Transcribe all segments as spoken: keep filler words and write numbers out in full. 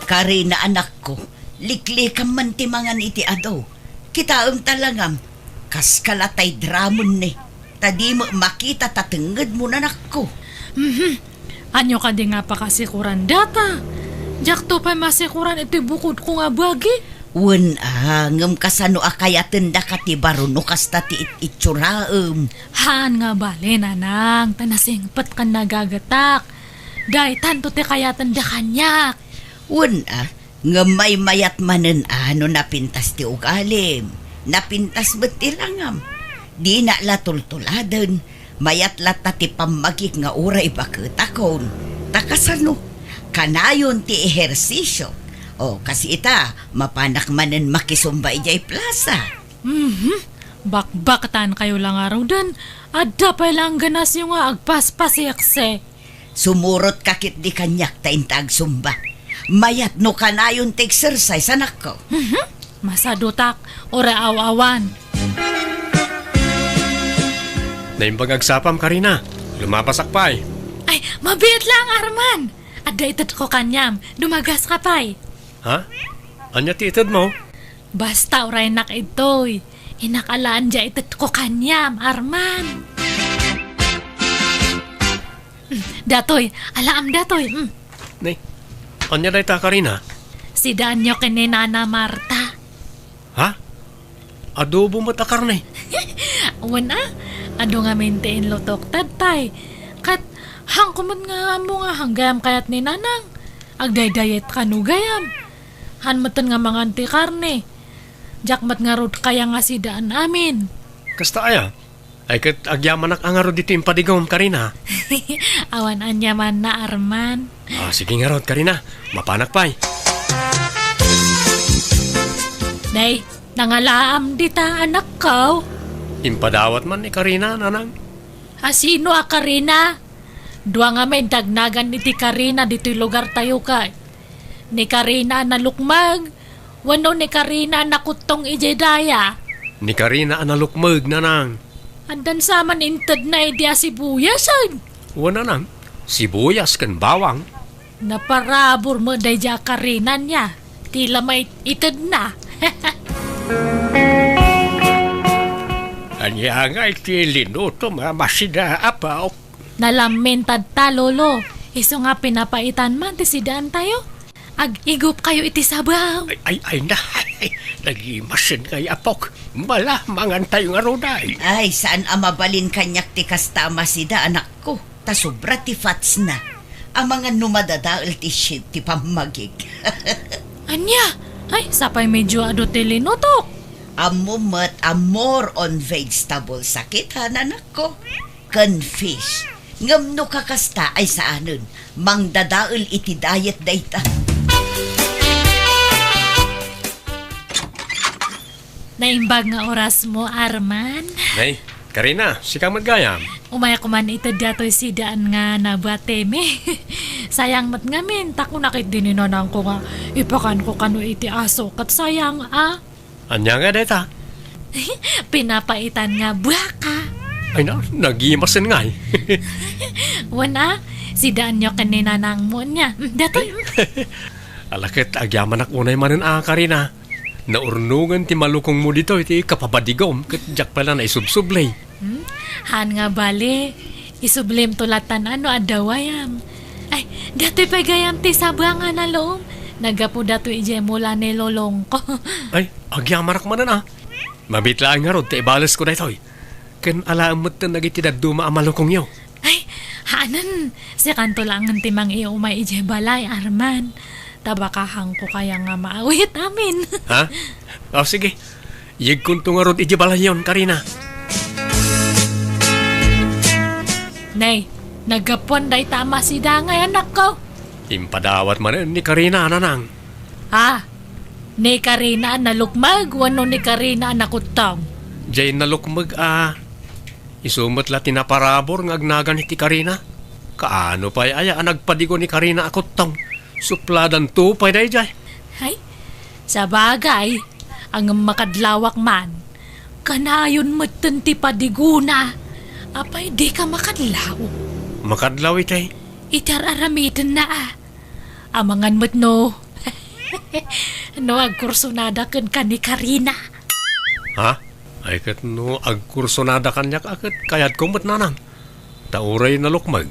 Karina, anakko, liklikam man ti mangan iti adu. Kitaem ta langam, kas kalatay dramon ni. Ta di met makita ta tengngedmo, nanakko. Mhm. Ania kadi nga pakasikuran data? Diakto pay masikuran iti bukodko nga bagi. Wen a, ngem kasano a kayatendaka ti baro no kasta ti it-, itsuraem? Haan nga bale, nanang, ta nasingpet ken nagagetak. Daytanto ti kayatenda kaniak. Wen a, ngem maymayat manen a no napintas ti ugalim, napintas met ti langam. Dina la tultuladen, mayat latta ti pammagik nga uray baketakon. Ta kasano? Kanayon ti ehersisio. O, kas ita, mapanak manen makisumba idiay plasa. Mhm. Bakbaktan kayo lang aruden. Adda pay lang ganasyo nga agpaspasiksi. Sumurotka ketdi kaniak ta inta agsumba. Mayat no kanayon ti exercise, anakko. Mhm. Masadutak, uray aw-awan. Naimbag agsapam, Karina. Lumapasak pay. Ay, mabiit lang, Arman. Adda itedko kaniam. Dumagaska pay. Ha? Ania ti itedmo? Basta uraynak ditoy. Inakalaan dia itedko kaniam, Arman. Mm, datoy, alaam datoy. Mm. Nay, ania dayta, Karina? Sidaanyo ken ni Nana Marta. Ha? Adobo met a karne? Wen a, adu ngamin ti inlutok tatay. Ket, hangko met nga ammo nga hanggayam kayat ni Nanang. Agdaydayetka no gayam. Han metten nga mangan ti karne. Diak met ngarud kaya nga sidaan amin. Kasta aya? Ay, ket agyamanak a ngarud ditoy impadigom, Karina. Awan aniamanna, Arman. Ah, sige ngarud, Karina. Mapanak pay. Nay, nangalaam dita, anakko. Impadawat man ni Karina, nanang. A, sino a Karina? Dua ngamin ti agnagan iti Karina ditoy lugartayo kay. Ni Karina a nalukmeg, wenno ni Karina a nakuttong idiay daya? Ni Karina a nalukmeg, nanang. Addan sa man intedna idi a sibuyasen? Wen, nanang, sibuyas ken bawang. Naparabur met daydiay a Karina nia. Ti la mait-, itedna. Ania ngay ti linutom a masida, apok? Nalamin tatta, Lolo. Isu nga pinapaitan man ti sidaantayo. Ag-igupkayo iti sabaw. Ay, ay, ay, na. Nagimasen ngay, apok. Bala, mangantayo ngarud ay. Ay, saan a mabalin kaniak ti kasta a masida, anakko. Ta sobra ti fatsna. Amangan no madadael ti shape ti pammagik. Ania? Ay, sapay medyo adu ti linutok. Ammo met a more on vegetables a kita, nanakko. Ken fish. Ngem no kakasta ay saanen, mangdadael iti diet dayta. Naimbag nga orasmo, Arman. Nay, Karina, sika met gayam. Umayak man ita datoy sidaan nga nabatemi. Sayang met ngamin, ta kuna ket di ni nanangko nga ipakanko kano iti aso, ket sayang, a. Ania nga dayta? Pinapaitan nga buaka. Ay na, nagimasen ngay. Wen a, sidaanyo ken ni nanangmo nia. Mm, datoy. Ala ket agyamanak unay manen a, Karina. Naurnongen ti malukongmo ditoy ti kapabadigom ket diak pay la naisubsubley. Hmm? Haan nga bale, isublimto latan a no adda wayam. Ay, datoy pay gayam ti sabang a nalom. Naggapu datoy idiay mula ni lolongko. Ay, agyamanak manen a. Mabiit laeng ngarud ti ibalesko daytoy. Ken alaem metten dagiti dadduma a malukongyo. Ay, haanen, sikanto laengen ti mangiumay idiay balay, Arman. Ta baka hanko kaya nga maawit amin. Ha? O, sige. Yegkonto ngarud idiay balayyon, Karina. Nay, naggapuan dayta a masidangay, anakko. Impadawat manen ni Karina, nanang. Ah, ni Karina a nalukmeg wenno ni Karina a nakuttong? Jay nalukmeg a. Isu met la ti naparabur nga agnagan iti Karina. Kaano pay aya a nagpadigo ni Karina a kuttong? Supladanto pay dayjay. Hay, sabagay, ngem makadlawak man. Kanayon metten ti padigona. Apay, dika makadlaw? Makadlaw itay. Iti ar-aramidenna a. Amangan met no. No agkursonada kenka ni Karina. Ha? Ay, ket no agkursonada kaniak, a, ket kayatko met, nanang. Ta uray nalukmeg,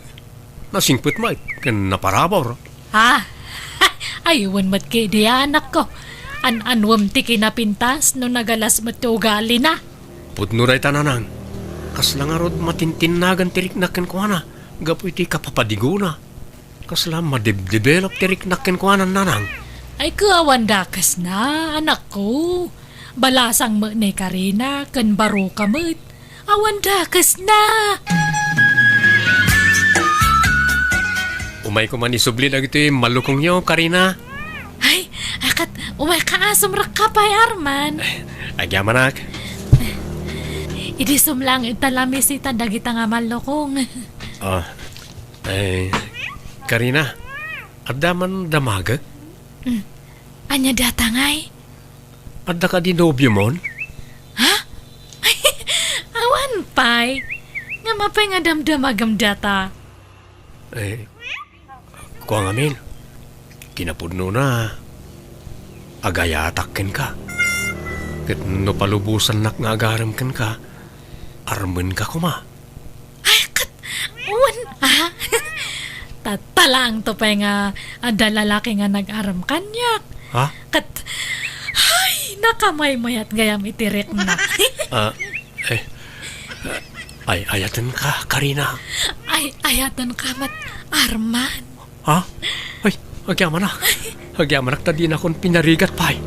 nasingpet met ken naparabur. Ha? Ay, wen met ketdi, anakko. An-anuem ti kinapintas no nagalas met ti ugalina. Pudno dayta, nanang. Kasla ngarud matintinnagan ti riknak kenkuana gapu iti kapapadigona. Kasla madebdevelop ti riknak kenkuana, nanang. Ay, ket awan dakesna, anakko. Balasang met ni Karina ken baroka met. Awan dakesna. Umayko man isubli dagiti mallukongyo, Karina. Ay, akat, umayka a sumrekka pay, Arman. Agyamanak. Idi sumlang ita la misita dagita nga mallukong. Ah, ay, Karina, adda man damagek? Hmm. Ania data ngay? Adda kadi nobiomon? Ha? Awan pay. Ngem apay nga damdamagem data? Eh, kua ngamin, kinapudnona, agayatak kenka. Ket no palubosannak nga agarem kenka, armenka koma. Ay, ket, wen, ah. Tatta laeng to pay nga adda lalaki nga nag-arem kaniak. Ha? Ket, ay, nakamaymayat gayam iti rikna. Ah, eh, ay, ayatenka, Karina. Ay, ayatenka met, Arman. Ha? Ay, agyamanak. Agyamanak ta dinakon pinarigat pay.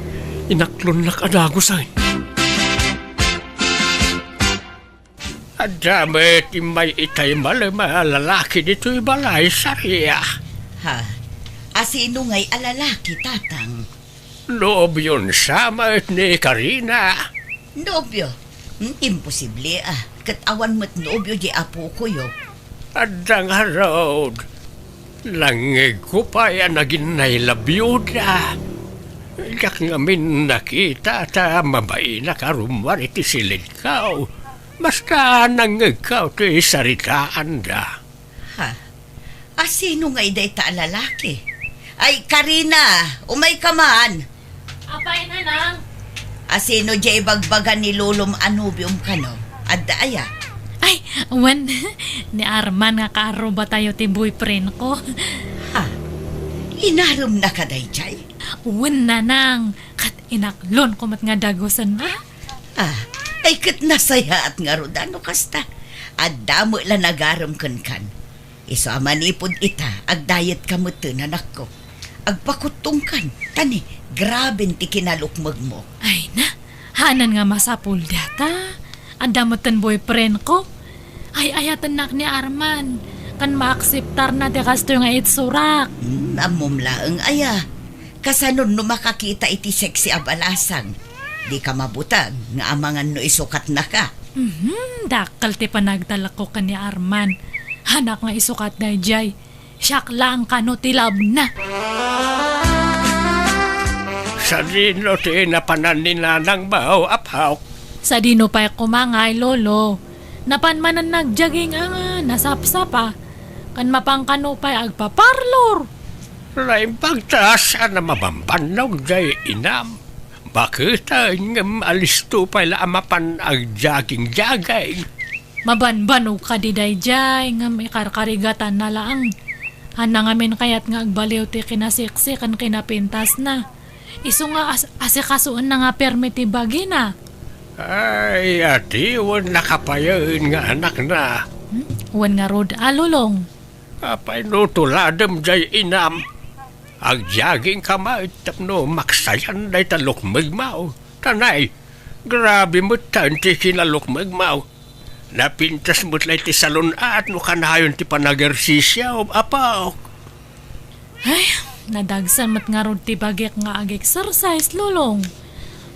Inaklonnak a dagusen. Adda met immay itay malem a lalaki ditoy balay, Saria. Ha? Asino ngay a lalaki, Tatang? Nobion sa met ni Karina. Nobio? Hmm, imposible, a. Ket awan met nobio di apokoyo. Adda ngarud. Nangngegko pay a naginnay la biuda. Diak ngamin nakita ta mabainak a rummuar iti silidko. Basta nangngegko ti saritaanda. Ha? Asino ngay dayta a lalaki? Ay, Karina, umayka man. Apay, Nanang? Asino diay ibagbaga ni Lolom a nobiom kano? Adda aya? Ay, wen, ni Arman nga kaarrubatayo ti boyfriend ko. Ha? Inaremnaka daydiay? Wen, Nanang. Ket inaklonko met nga dagusen, a. Ah, ay ket nasayaat ngarud a no kasta. Adda met la nagarem kenkan. Isu a manipud ita, agdayetka metten, anakko. Agpakuttongkan, ta ni, graben ti kinalukmegmo. Ay na, hanan nga masapul data. Adda metten boyfriend ko. Ay, ayatennak ni Arman. Kan maakseptarna ti kastoy nga itsurak. Hmm, ammom laeng aya. Kasano no makakita iti sexy a balasang? Dika mabuteng nga amangan no isukatnaka. Mhm, dakkel ti panagtalekko ken ni Arman. Hanak nga isukat daydiay. Siak laeng kano ti labna. Sadino ti napanan ni Nanang Bao, Apo? Sadino pay koma ngay, Lolo? Napan manen nagjogging a nasapsapa. Ken mapan kano pay agpa-parlor. Naimbag ta saan a mabambannog jay inam. Baketen ngem alisto pay la a mapan agjogging-jogging. Mabanbanog kadi daydiay ngem ikarkarigatanna laeng. Haanna ngamin kayat nga agbaliw ti kinaseksi ken kinapintasna. Isu nga as-, asikasoenna nga permi ti bagina. Ay, adiwen nakapayen nga anakna. Hmm? Wen ngarud a, Lolong. Apay no tuladem jay inam? Agjoggingka met tapno maksayan dayta lukmegmo. Tanay, grabe metten ti kinalukmegmo. Napintas met la iti salon-at no kanayon ti panagersisio, Apo. Ay, nadagsen met ngarud ti bagik nga ag-exercise, Lolong.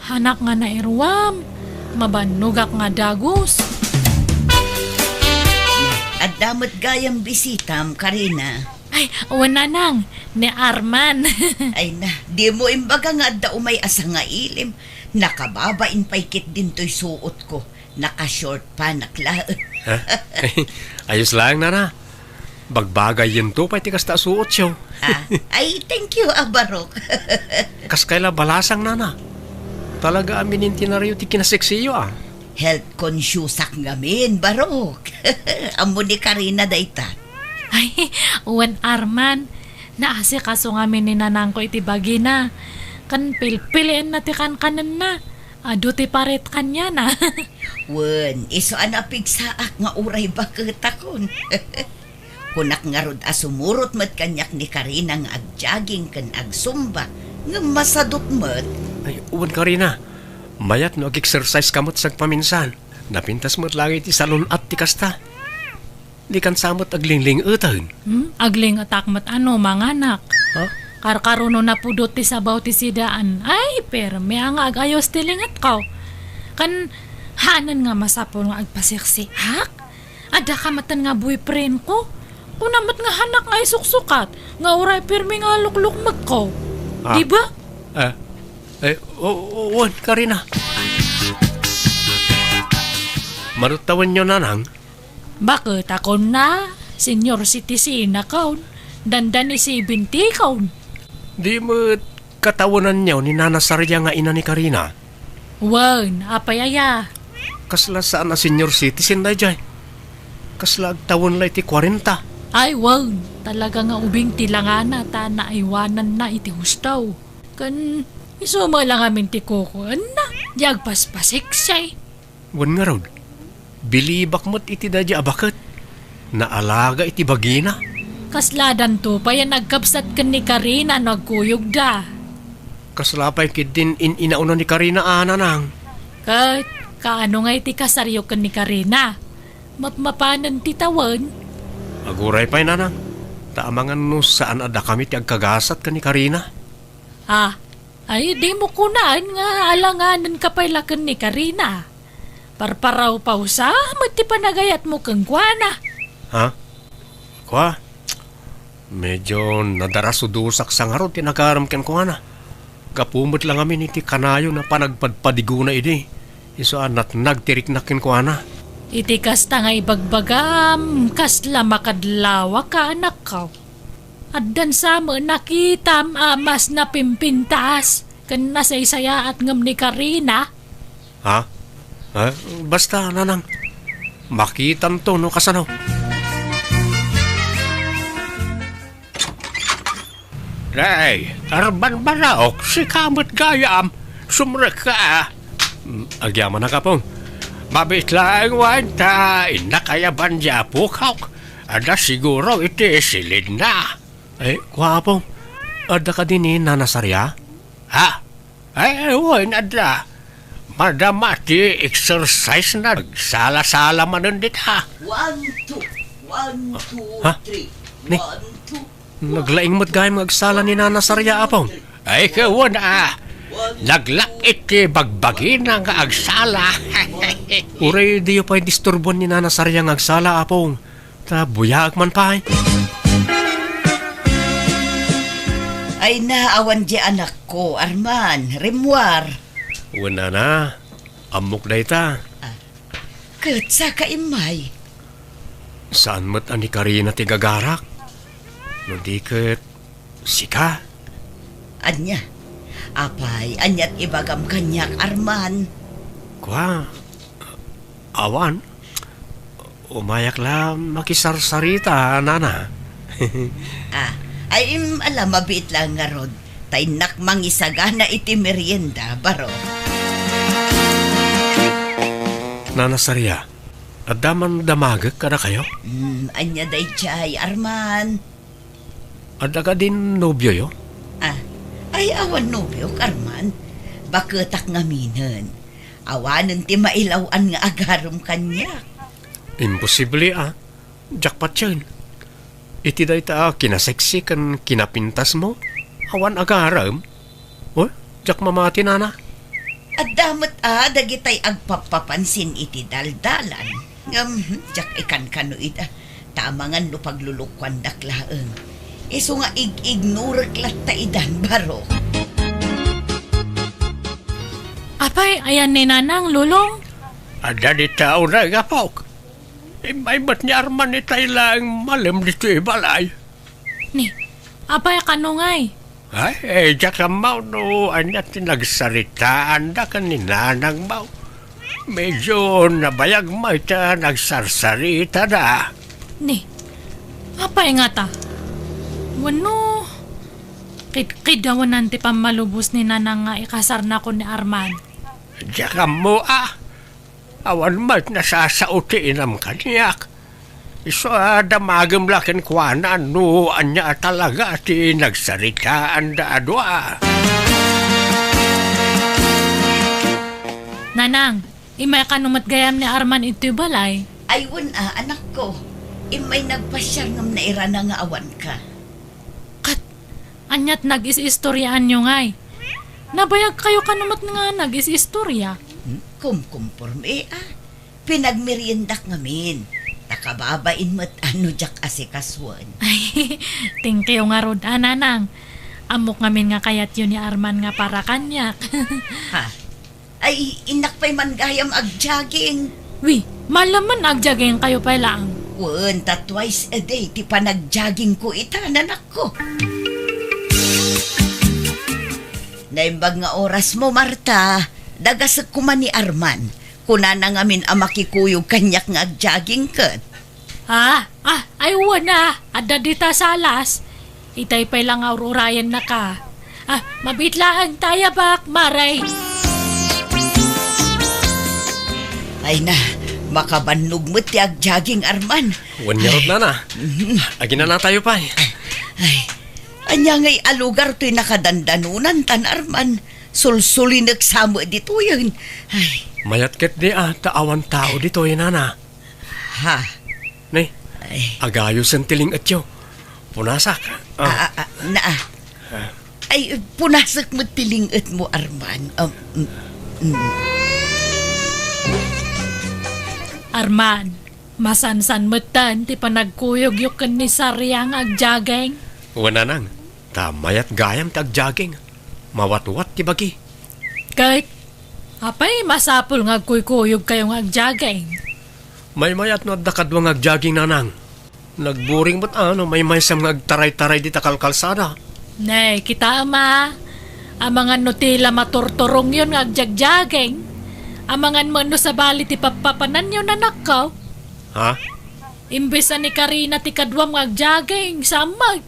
Hanak nga nairuam, mabannogak nga dagus. Adda met gayam bisitam, Karina. Ay, wen, Nanang, ni Arman. Ay na, dimo imbaga nga adda umay a sangailim. Nakababain pay ketdin toy suotko. Naka-short pants laeng. Ha? Ayos laeng, Nana. Bagbagayyento pay ti kasta a suotyo. Ah, ay, thank you, a, Barok. Kas kayla balasang, nana. Talaga a minintinaryo ti kinaseksiyo, a. Health consciousak ngamin, Barok. Ammo ni Karina dayta. Ay, wen Arman, naasikaso ngamin ni nanangko iti bagina. Ken pilpilienna ti kankanenna. Adu ti paret kaniana. Wen, isu a napigsaak nga uray baketakon. Kunak ngarud a sumurot met kaniak ni Karina nga agjogging ken agsumba, ngem masadut met. Ay, wen Karina, mayat no ag-exercise ka met sagpaminsan. Napintas met laeng iti salun-at ti kasta. Dikan sa met aglingling-eten. Hmm? Agling-etak met ano, manganak. Ha? Karkaro no napudot ti sabaw ti sidaan. Ay, permi a nga agayos ti lingetko. Kan, hanen nga masapul nga agpaseksiak? Adda ka metten nga boyfriend ko. Kuna met nga hanak nga isuksukat, nga uray permi nga luklukmekko. Ah. Di ba? Eh, eh, o, o, wen, Karina. Manuttawenyo, nanang? Baket a kunna, senior citizen akon, dandani seventy kon. Di met katawenanyo ni Nana Saria nga ina ni Karina? Wen, apay aya? Kasla saan a senior citizen daydiay. Kasla agtawen la iti kuarenta. Ay, wen, talaga nga ubing ti langana ta naaywananna iti husto. Ken isu met la ngamin ti kukuenna, di agpaspaseksi. Wen ngarud, bilibak met iti daydiay a baket. Naalaga iti bagina. Kasladanto pay a nagkabsat ken ni Karina no agkuyogda. Kasla pay ketdin in-inauna ni Karina a nanang. Ket kaano nga iti kasaryo ken ni Karina? Mapmapanen ti tawen? Aguray pay, nanang. Ta amangan no saan a dakami ti agkagasat ken ni Karina. Ah, ay, dimo kunaen nga alanganenka pay la ken ni Karina. Parparawpawsa met ti panagayatmo kenkuana. Ha? Kua? Medyo nadarasudosak sa ngarud ti nagarem kenkuana. Gapu met la ngamin iti kanayon a panagpadpadigona idi, isu a natnag ti riknak kenkuana. Iti kasta nga ibagbagam, kasla makadlawaka, anakko. Addan sa met nakitam a mas napimpintas ken nasaysayaat ngem ni Karina. Ha? Eh, basta, nanang, makitanto no kasano. Nay, Arman Barok, sika met gayam. Sumrekka. Mm, agyamanak, Apong. Mabiit laeng wen ta innak ayaban di apok. Adda siguro iti silidna. Eh, kua, Apong. Adda kadi ni Nana Saria? Ha? Ay, wen, adda. Madama ti exercise na. Agsala-sala manen dita. One, two. One, two, Ha? Three. Ni? One, two. Naglaing met gayam nga agsala ni Nana Saria, Apong. Ay, kawan, ah. Naglak iti bagbagina nga agsala. Uray diyo pay disturbuan ni Nana Saria nga agsala, Apong. Ta buyaak man pay. Ay na, awan di anakko, Arman, rimmuar. Wen, nana, ammok dayta. Ah, ket saka immay. Saan met a ni Karina ti gagarak? No di ket sika? Ania? Apay, aniat ibagam kaniak, Arman? Kua, awan. Umayak la makisarsarita, nana. Ah, ay, im, ala, mabiit la ngarud. Ta innak mangisagana iti merienda, baro. Nana Saria, adda man damagek kadakayo? Hmm, ania daydiay, Arman? Adda kadin nobioyo? Ah, ay, awan nobiok, Arman. Baketak ngaminen. Awanen ti mailaw-an nga agarem kaniak. Imposible, a. Diak patien. Iti dayta a kinaseksi ken kinapintasmo, awan agarem? O, diak mamati, nana. Adda met a dagitay agpappapansin iti daldalan. Ngem, diak ikankano ida. Ta amangan no paglulukuandak laeng. Isu nga ig-ignorek latta idan, baro. Apay, ayan ni Nanang, Lolong? Adda dita unay, apok. Immay met ni Arman itay laeng malem ditoy balay. Ni, apay, kano ngay? Ay, diak ammo no ania ti nagsaritaanda ken ni nanangmo. Medyo nabayag met ta nagsarsaritana. Ni, apay ngata? Wenno, kidkidawanan ti pammalubos ni nanang nga ikasarnakon ni Arman? Diak ammo a. Awan met nasasao ti inam kaniak. Isu a damagem la kenkuana no ania a talaga ti nagsaritaanda a dua. Nanang, immay kano met gayam ni Arman itoy balay? Ay, wen a, anakko. Immay nagpasiar ngem nairana nga awanka. Ket, aniat nagis-istoriaanyo ngay? Nabayagkayo kano met nga nagis-istoria? Hmm? Kumkumporme, a. Pinagmeriendak ngamin. Ta kababain met a no diak asikasuen. Ay, thank you ngarud, a, nanang. Ammok ngamin nga kayatyo ni Arman nga para kaniak. Ha? Ay, innak pay man gayam agjaging. Wi, malaman agjaging kayo pay laang. Wen, ta twice a day ti panagjagingko ita, nanakko. Naimbag nga orasmo, Marta. Dagasek koma ni Arman. Kunana ngamin a makikuyog kaniak nga agjaging ket. Ah, ah, ay wen a, adda dita salas. Itay pay la nga ur-urayennaka. Ah, mabiit laeng ta, ayabak, maray. Ay na, makabannog met ti agjaging, Arman. Wen ngarud, nana. Mhm. Aginanatayo pay. Ay, ania ngay a lugar toy nakadandanonantan, Arman? Sulsulinek sa met ditoyen. Ay. Mayat ketdi a ta awan tao ditoy, nana. Ha? Ni, ay, agayosen ti ling-etyo. Punasak. Ah. Ah, ah, ah, na, ah. Ah. Ay, punasak met ti ling-etmo, Arman. Um, mm, mm. Arman, masansan metten ti panagkuyogyo ken ni Saria nga agjaging. Wen, nanang, ta mayat gayam ti agjaging. Mawatwat ti bagi. Ket, apay masapul nga agkuykuyogkayo nga agjaging? Maymayat no adda kadua nga agjaging, nanang. Nagburing met a no maymaysam nga agtaraytaray dita kalkalsada. Ne, kitaem a. Amangan no ti la maturturongyon nga agjaging. Amangan met no sabali ti pappapananyo, nanakko. Ha? Imbes a ni Karina ti kaduam nga agjaging, saan met?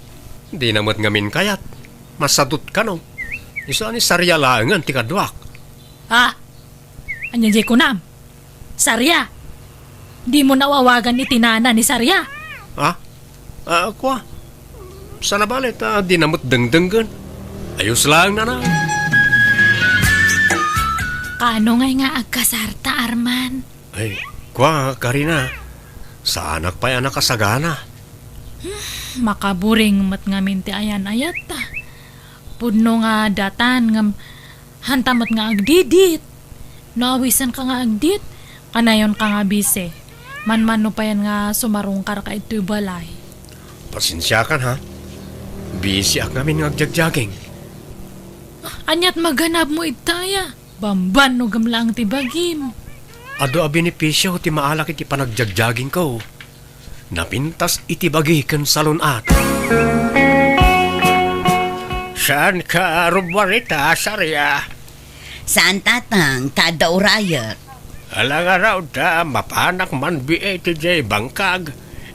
Dina met ngamin kayat. Masadut kano. Isu a ni Saria laengen ti kaduak. Ha? Ania diay kunam? Saria? Dimo naw-awagan iti nana ni Saria? Ha? Ah, kua. Saan a bale ta dina met dengdenggen. Ayos laeng, nana. Kaano ngay nga agkasarta, Arman? Ay, kua, Karina. Saanak pay a nakasagana. Hmm, makaburing met ngamin ti ayan-ayatta. Pudno nga datan ngem hanta met nga agdidit. No awisenka nga agdit, kanayonka nga bisi. Manmano payen nga sumarungkarka itoy balay. Pasensiakan, ha? Bisiak ngamin nga agjagjogging. Aniat maganabmo ita aya? Bambanogem laeng ti bagim. Adu a benepisio ti maalak iti panagjagjagingko. Napintas iti bagi ken salun-at. Saanka rummuar ita, Saria? Saan, tatang, ta adda urayek. Ala ngarud ta mapanak manbiit idiay bangkag.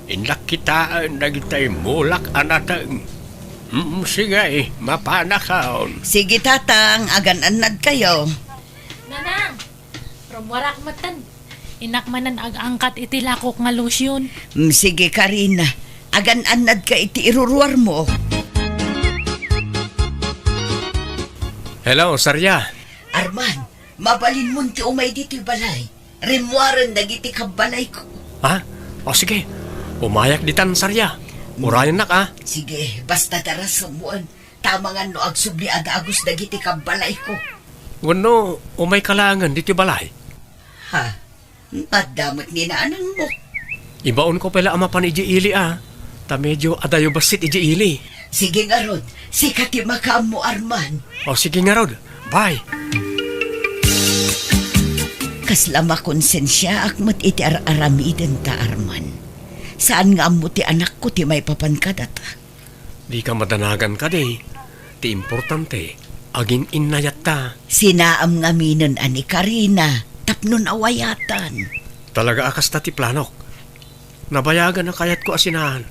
Innak kitaen dagitay mulak a nateng. Mm, sige, mapanakon. Sige, tatang, agan-annadkayo. Nanang, rummuarak metten. Innak manen ag-angkat iti lakok nga lotion. Mm, sige, Karina. Agan-annadka iti iruruarmo. Hello, Saria. Arman, mabalinmon ti umay ditoy balay. Rimmuaren dagiti kabbalayko. Ha? O sige, umayak ditan, Saria. Urayennak, a. Sige, basta darasem wen. Tamangan no agsubli a dagus dagiti kabbalayko. Wenno, umayka laengen ditoy balay? Ha? Adda met ni nanangmo. Ibaonko pay la a mapan idiay ili, a. Ta medio adayo bassit idiay ili. Sige ngarud, sika ti makaammo, Arman. O, sige ngarud. Bye. Kasla makonsensiaak met iti ar-aramidenta, Arman. Saan nga ammo ti anakko ti maipapan kadata. Dika madanagan kadi. Ti importante, agin-innayatta. Sinaam ngaminen a ni Karina tapno nawayatan. Talaga a kasta ti planok. Nabayagan a kayatko a sinaan,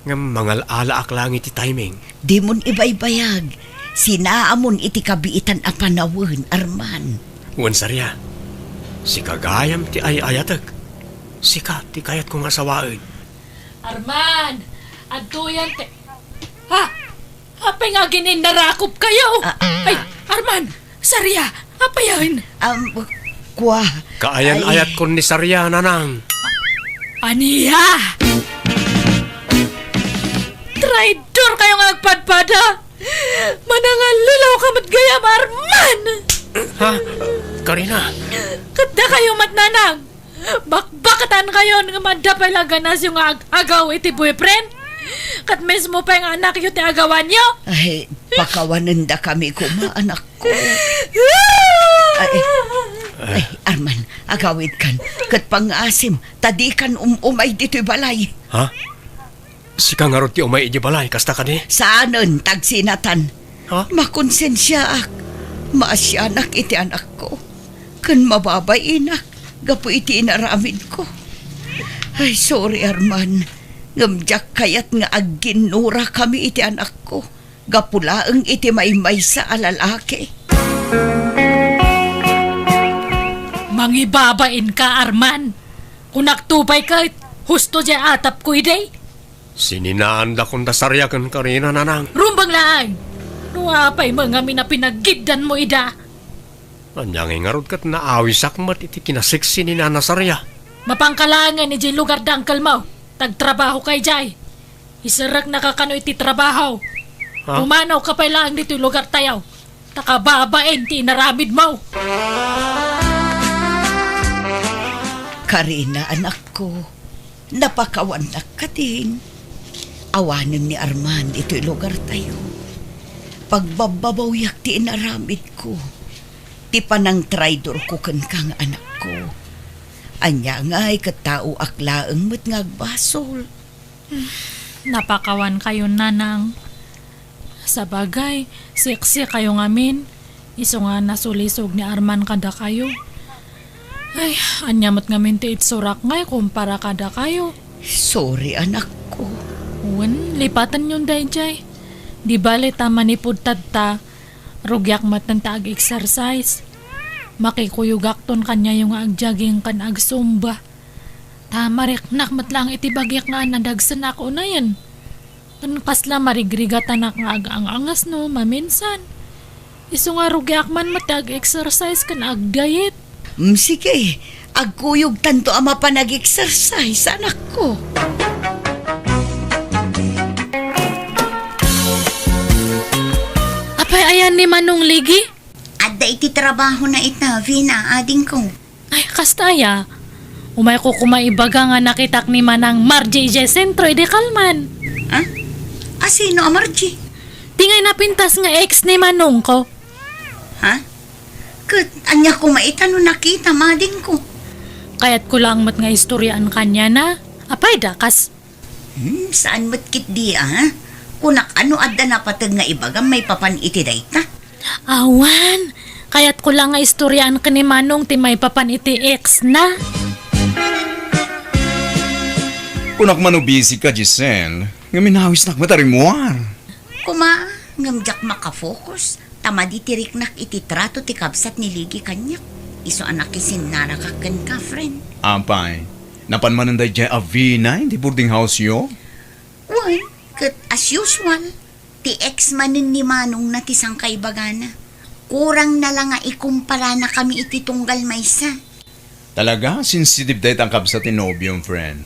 ngem mangal-alaak laeng iti timing. Dimon ibaybayag. Sinaamon iti kabiitan a panawen, Arman. Wen Saria, sika gayam ti ay-ayatek. Sika ti kayatko nga asawaen. Arman, adtoyan ti, ha? Apay nga agin-innarakop kayo? Ah, ah. Ay, Arman, Saria, apayen? Um, kua. Kaayan-ayatkon ni Saria, Nanang. Ania? Traidor kayo nga agpadpada! Manangallilaw ka met gayam, Arman! Ha? Karina? Ket dakayo met, Nanang! Bakbakatan kayon nga madda pay la ganasyo nga ag-agaw iti boyfriend? Ket mismo pay nga anakyo ti agawanyo? Ay, pakawanendakami koma, anakko. Ay, ay, Arman, agawidkan. Ket pangngaasim, ta dikan um-umay ditoy balay. Ha? Sika ngarud ti umay idiay balay, kasta kadi? Saanen, tagsinatan. Ha? Makonsensiaak. Maasianak iti anakko. Ken mababainak gapu iti inaramidko. Ay, sorry, Arman. Ngem diak kayat nga agginnurakami iti anakko. Gapu laeng iti maymaysa a lalaki. Mangibabainka, Arman. Kunakto pay ket, husto diay atapko idi. Sininaandakon da Saria ken Karina, Nanang. Rumbeng laeng! No apay met ngamin a pinaggiddanmo ida? Ania ngay ngarud ket naawisak met iti kinaseksi ni Nana Saria? Mapangka laengen idiay lugar da angkelmo. Tagtrabahoka idiay. Iserreknaka kano iti trabaho. Ha? Pumanawka pay laeng ditoy lugartayo. Ta kababain ti inaramidmo. Karina, anakko, napakawannak kadin. Awanem ni Arman ditoy lugartayo. Pagbabbabawiak ti inaramidko, ti panangtraidorko kenka nga anakko. Ania ngay ket taoak laeng met nga agbasol. Napakawan kayo, Nanang. Sabagay, seksi kayo ngamin. Isu nga nasulisog ni Arman kadakayo. Ay, ania met ngamin ti itsurak ngay kumpara kadakayo? Sorry, anakko. Wen, lipatenyon daydiay. Di bale ta manipud tatta, rugiak metten ta ag-exercise. Makikuyogakton kaniayo nga ag-jogging ken ag-zumba. Ta mariknak met laeng iti bagik nga nadagsenak unayen. Ken kasla marigrigatanak nga ag-ang-angasno maminsan. Isu nga rugiak man met ti ag-exercise ken ag-diet. Mm, sige, agkuyogtanto a mapan ag-exercise, anakko. Apay ayan ni Manong Ligi? Adda iti trabahona ita, Vina, adingko. Ay, kasta aya. Umayko koma ibaga nga nakitak ni Manang Margie idiay sentro idi kalman. Ha? A, sino a Margie? Ti ngay napintas nga ex ni manongko. Ha? Ket ania koma ita no nakitam, adingko? Kayatko laeng met nga istoriaan kaniana. Apay da, kas Hmm, saan met ketdi, a? Kunak, no adda napateg nga ibagam maipapan iti dayta? Awan, kayatko la nga istoriaan ken ni Manong ti maipapan iti ex na. Kunak man no busy ka, Giselle, ngem inawisnak met a rimmuar. Koma, ngem diak makafocus. Ta madi ti riknak iti trato ti kabsat ni Ligi kaniak, isu a nakisinnarakak kenka, friend. Apay, napan manen daydiay a Vina iti boarding house-yo? Wen, ket as usual, ti ex manen ni manongna ti sangkaibagana. Kurangna la nga ikumparana kami iti tunggal maysa. Talaga, sensitive dayta a kabsat ti nobiom, friend.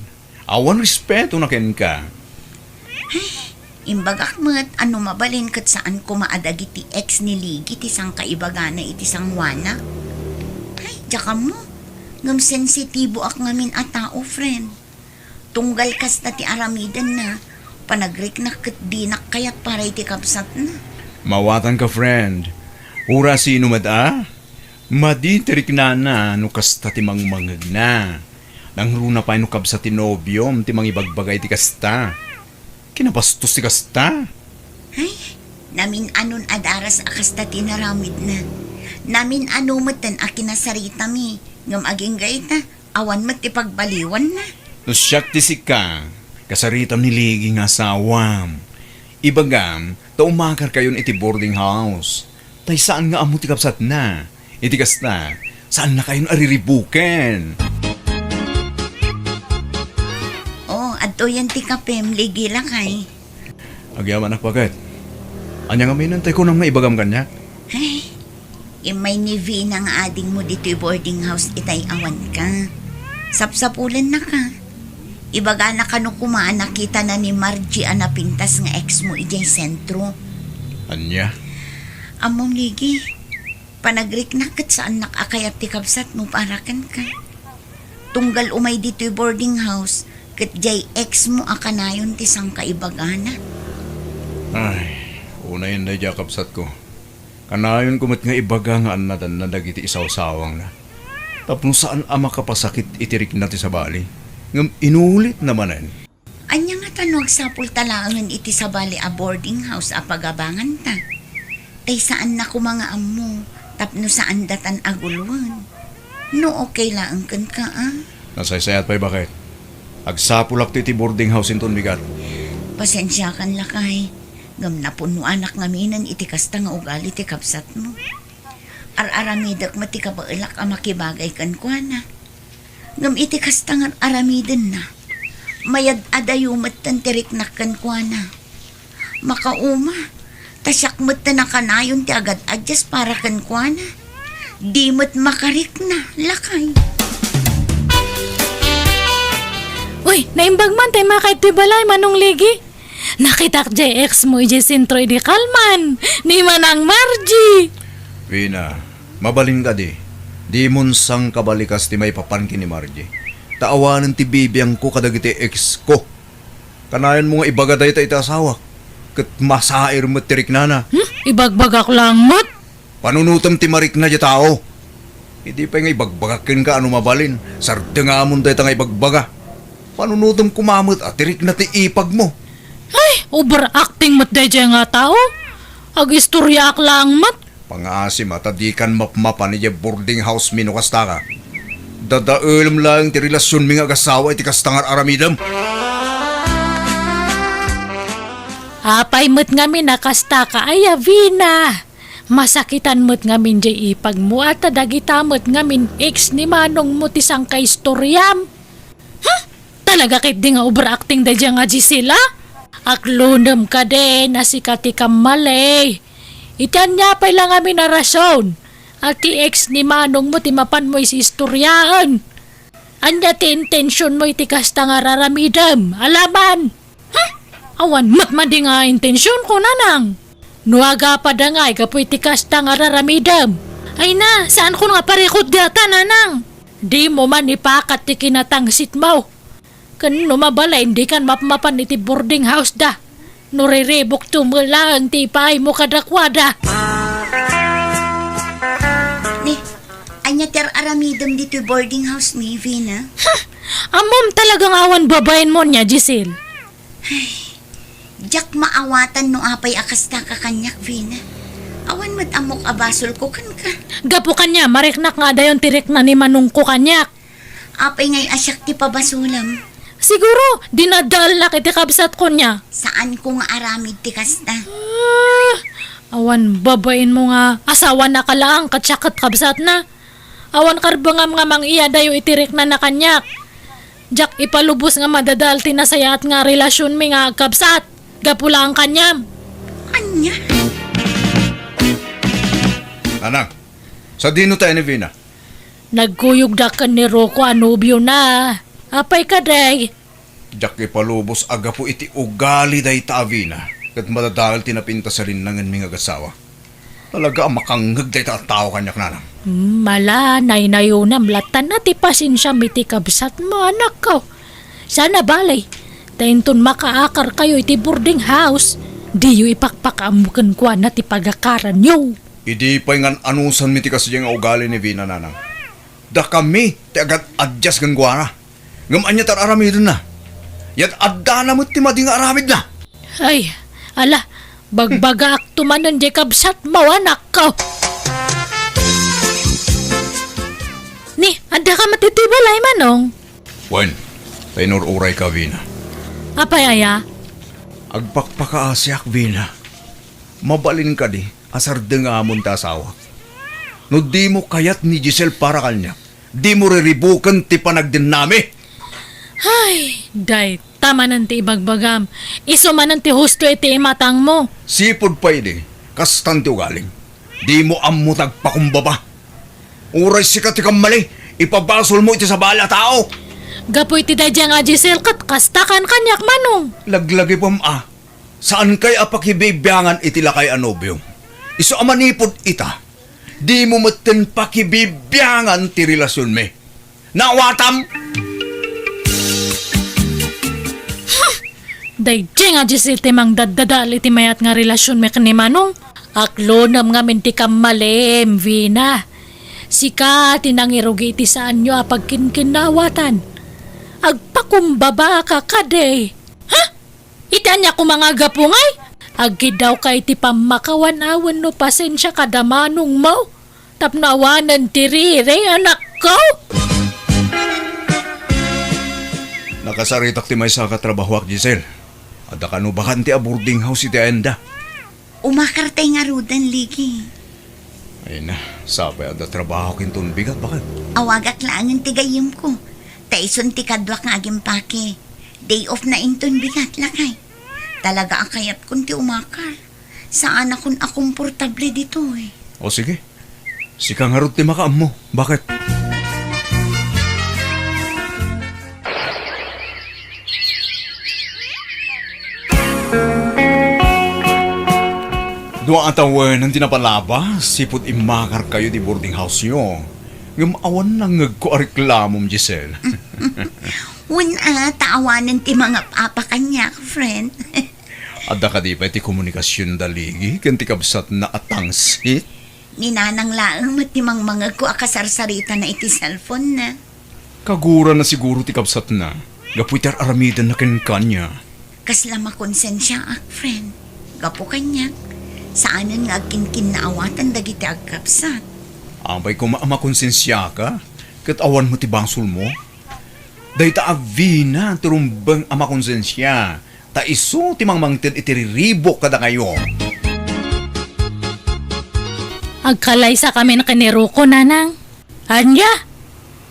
Awan respeto na kenka. Ay, imbagak met a no mabalin ket saan koma a dagiti ex ni Ligi ti sangkaibagana iti sangoana. Ay, diak ammo. Ngem sensitiboak ngamin a tao, friend. Tunggal kasta ti aramidenna, panagriknak ket dinak kayat para iti kabsatna. Mawatanka, friend. Uray sino met a? Madi ti riknana no kasta ti mangmangegna. Nangruna pay no kabsat ti nobiom ti mangibagbaga iti kasta. Kinabastos ti kasta. Ay, Namin-anon a daras a kasta ti naramidna. Namin-ano metten a kinasaritami, ngem agingga ita, awan met ti pagbaliwanna. No siak ti sika, kasaritam ni Ligi nga asawam. Ibagam, ta umakarkayon iti boarding house. Tay saan nga ammo ti kabsatna. Iti kasta, saannakayon a riribuken. Oh, adtoyen ti kapem, Ligi, lakay. Agyamanak, baket. Ania ngamin tay kunam nga ibagam kaniak? Ay, immay ni Vina nga adingmo ditoy boarding house itay awanka. Sapsapulennaka. Ibagana kano koma a nakitana ni Margie a napintas nga ex mo idiay sentro. Ania? Ammom, Ligi, panagriknak ket saannak a kayat ti kabsatmo para kenka. Tunggal umay ditoy boarding house, ket diay ex mo a kanayon ti sangkaibagana. Ay, unayen daydiay a kabsatko. Kanayonko met nga ibaga nga annadanna dagiti isawsawangna. Tapno saan a makapasakit iti rikna ti sabali, ngem inulitna manen. Ania ngata no agsapulta laengen iti sabali a boarding house a pagabanganta? Tay saanna koma nga ammo tapno saandatan a guloen. No okay laeng kenka, a? Nasaysayat pay, baket. Agsapulakto iti boarding house inton bigat. Pasensiakan, lakay, ngem napunnoanak ngaminen iti kasta nga ugali ti kabsatmo. Ar-aramidek met ti kabaelak a makibagay kenkuana. Ngem iti kasta nga ar-aramidenna, mayad-adayo metten ti riknak kenkuana. Makauma, ta siak metten a kanayon ti agad-addas para kenkuana. Di met makarikna, lakay. Uy, naimbag man tay makaay ti balay, Manong Ligi. Nakitak diay ex mo idiay sentro idi kalman, ni Manang Margie. Vina, mabalin kadi, dimon sangkabalikas ti maipapan ken ni Margie. Ta awanen ti bibiangko kadagiti ex ko. Kanayon mo nga ibaga dayta iti asawak, ket masair met ti riknana. Hmm? Ibagbagak lang met. Panunotem ti marikna diay tao. Idi pay nga ibagbagak kenka a no mabalin, sardengamon dayta nga ibagbaga. Panunotem koma met a ti rikna ti ipag mo. Ay, overacting met daydiay nga tao. Agistoriaak laeng met. Pangaasim a ta dikan mapmapan idiay boarding house mi no kastaka. Dadaelem laeng ti relasionmi nga agasawa iti kasta nga ar-aramidem. Apay met ngamin a kastaka, aya, Vina? Masakitan met ngamin diay ipag mo, a ta dagita met ngamin ex ni manong mo ti sangkaistoriam. Huh? Talaga ketdi nga overacting daydiay nga Gisela? Aklonem kadi a sika ti kammali. Iti ania pay la ngamin a rason a ti ex ni manong mo ti mapan mo isistoriaen? Ania ti intension mo iti kasta nga ar-aramidem? Alaman! Hmm? Awan met madi nga intensionko, nanang. No agapada ngay gapu iti kasta nga ar-aramidem. Ay na, saanko nga parikut dayta, nanang. Dimo man ipakat ti kinatangsit mo. Ken no mabalin, dikan mapmapan iti boarding house da. No riribukto met laeng ti ipaay mo kadakuada. Ni, ania ti ar-aramidem ditoy boarding house mi, Vina? Huh! Ammom talaga nga awan babaen mo nia, Giselle. Ay, diak maawatan no apay a kastaka kaniak, Vina. Awan met ammok a basolko kenka. Gapu kaniam, mariknak nga adayon ti rikna ni manongko kaniak. Apay ngay a siak ti pabasolem? Siguro, dinadaelnak iti kabsatko nia. Saanko nga aramid ti kasta. Ah, awan babaen mo nga asawanaka laeng ket siak ket kabsatna. Awan karbengam nga mang-iadayo iti riknana kaniak. Diak ipalubos nga madadael ti nasayaat nga relasionmi nga agkabsat gapu laeng kaniam. Ania? Nanang, sadino tayo ni Vina? Nagkuyogda ken ni Rocco a nobiona. Apay kadi? Diak ipalubos a gapu iti ugali dayta a Vina, ket madadael ti napintas a rinnangenmi nga agasawa. Talaga a makangngeg dayta a tao kaniak, nanang. Hmm, ala, naynayonam latta ti pasensiam iti kabsatmo, anakko. Saan a bale, ta inton makaakarkayo iti boarding house, diyo ipakpakaammo kenkuana ti pagakaranyo. Idi pay ngan-anusanmi ti kasdiay nga ugali ni Vina, nanang. Dakami ti agad-addas kenkuana. Ngem ania ti ar-aramidenna? Yad-addana met ti madi nga aramidna. Ay, ala, Bagbagaakto manen diay kabsatmo, anakko. Ni, addaka met iti balay, Manong? Wen, ta inur-urayka, Vina. Apay aya? Agpakpakaasiak, Vina. Mabalin kadi a sardengamon ti asawak. No dimo kayat ni Giselle para kaniak, dimo riribuken ti panagdennami. Ay, dayta manen ti ibagbagam. Isu manen ti husto iti imatangmo. Sipud pay idi, kastan ti ugalim. Dimo ammo ti agpakumbaba. Uray sika ti kammali, ipabasolmo iti sabali a tao. Gapu iti daydiay nga Giselle ket kasta kan kaniak, Manong. Laglagipem a, saankay a pakibibiangan iti lakay a nobiom. Isu a manipud ita, dimo metten pakibibiangan ti relasionmi. Naawatam? Daydiay nga Giselle ti mangdaddadael iti mayat nga relasionmi ken ni Manong. Aklonem ngamin ti kammalim, Vina. Sika ti nangirugi iti saanyo a pagkinkinnaawatan. Agpakumbabaka kadi. Ha? Iti ania koma nga gapu ngay? Aggidawka iti pammakawan wenno pasensia kada manongmo tapno awanen ti riri, anakko? Nakasaritak ti maysa nga trabahoak, Giselle. Adda kano bakante a boarding house iti ayanda. Umakartay ngaruden, Ligi. Ay na, sapay adda trabaho kinton bigat, baket. Awagak laengen ti gayyemko. Ta isun ti kaduak nga agimpake. Day off na inton bigat, lakay. Talaga a kayatkon ti umakar. Saanakon a komportable ditoy. O sige. Sika ngarud ti makaammo. Baket? Dua a tawen ti napalabas, sipud immakarkayo ti boarding house-yo. Ngem awan nangngegko a reklamom, Giselle. Wen a, ta awanen ti mangap-apa kaniak, friend. Adda kadi pay ti komunikasion da Ligi ken ti kabsatna a tangsit? Ni Nanang laeng met ti mangmangegko a kasarsaritana iti cellphone-na. Kagurana siguro ti kabsatna, gapu iti ar-aramidenna kenkania. Kasla makonsensiaak, friend. Gapu kaniak, saanen nga agkinkinnaawatan dagiti agkabsat. Apay koma a makonsensiaka, ket awan met ti basolmo? Dayta a Vina ti rumbeng a makonsensia, ta isu ti mangmangted iti riribuk kadakayo. Agkalaysakamin ken ni Rocco, Nanang. Ania?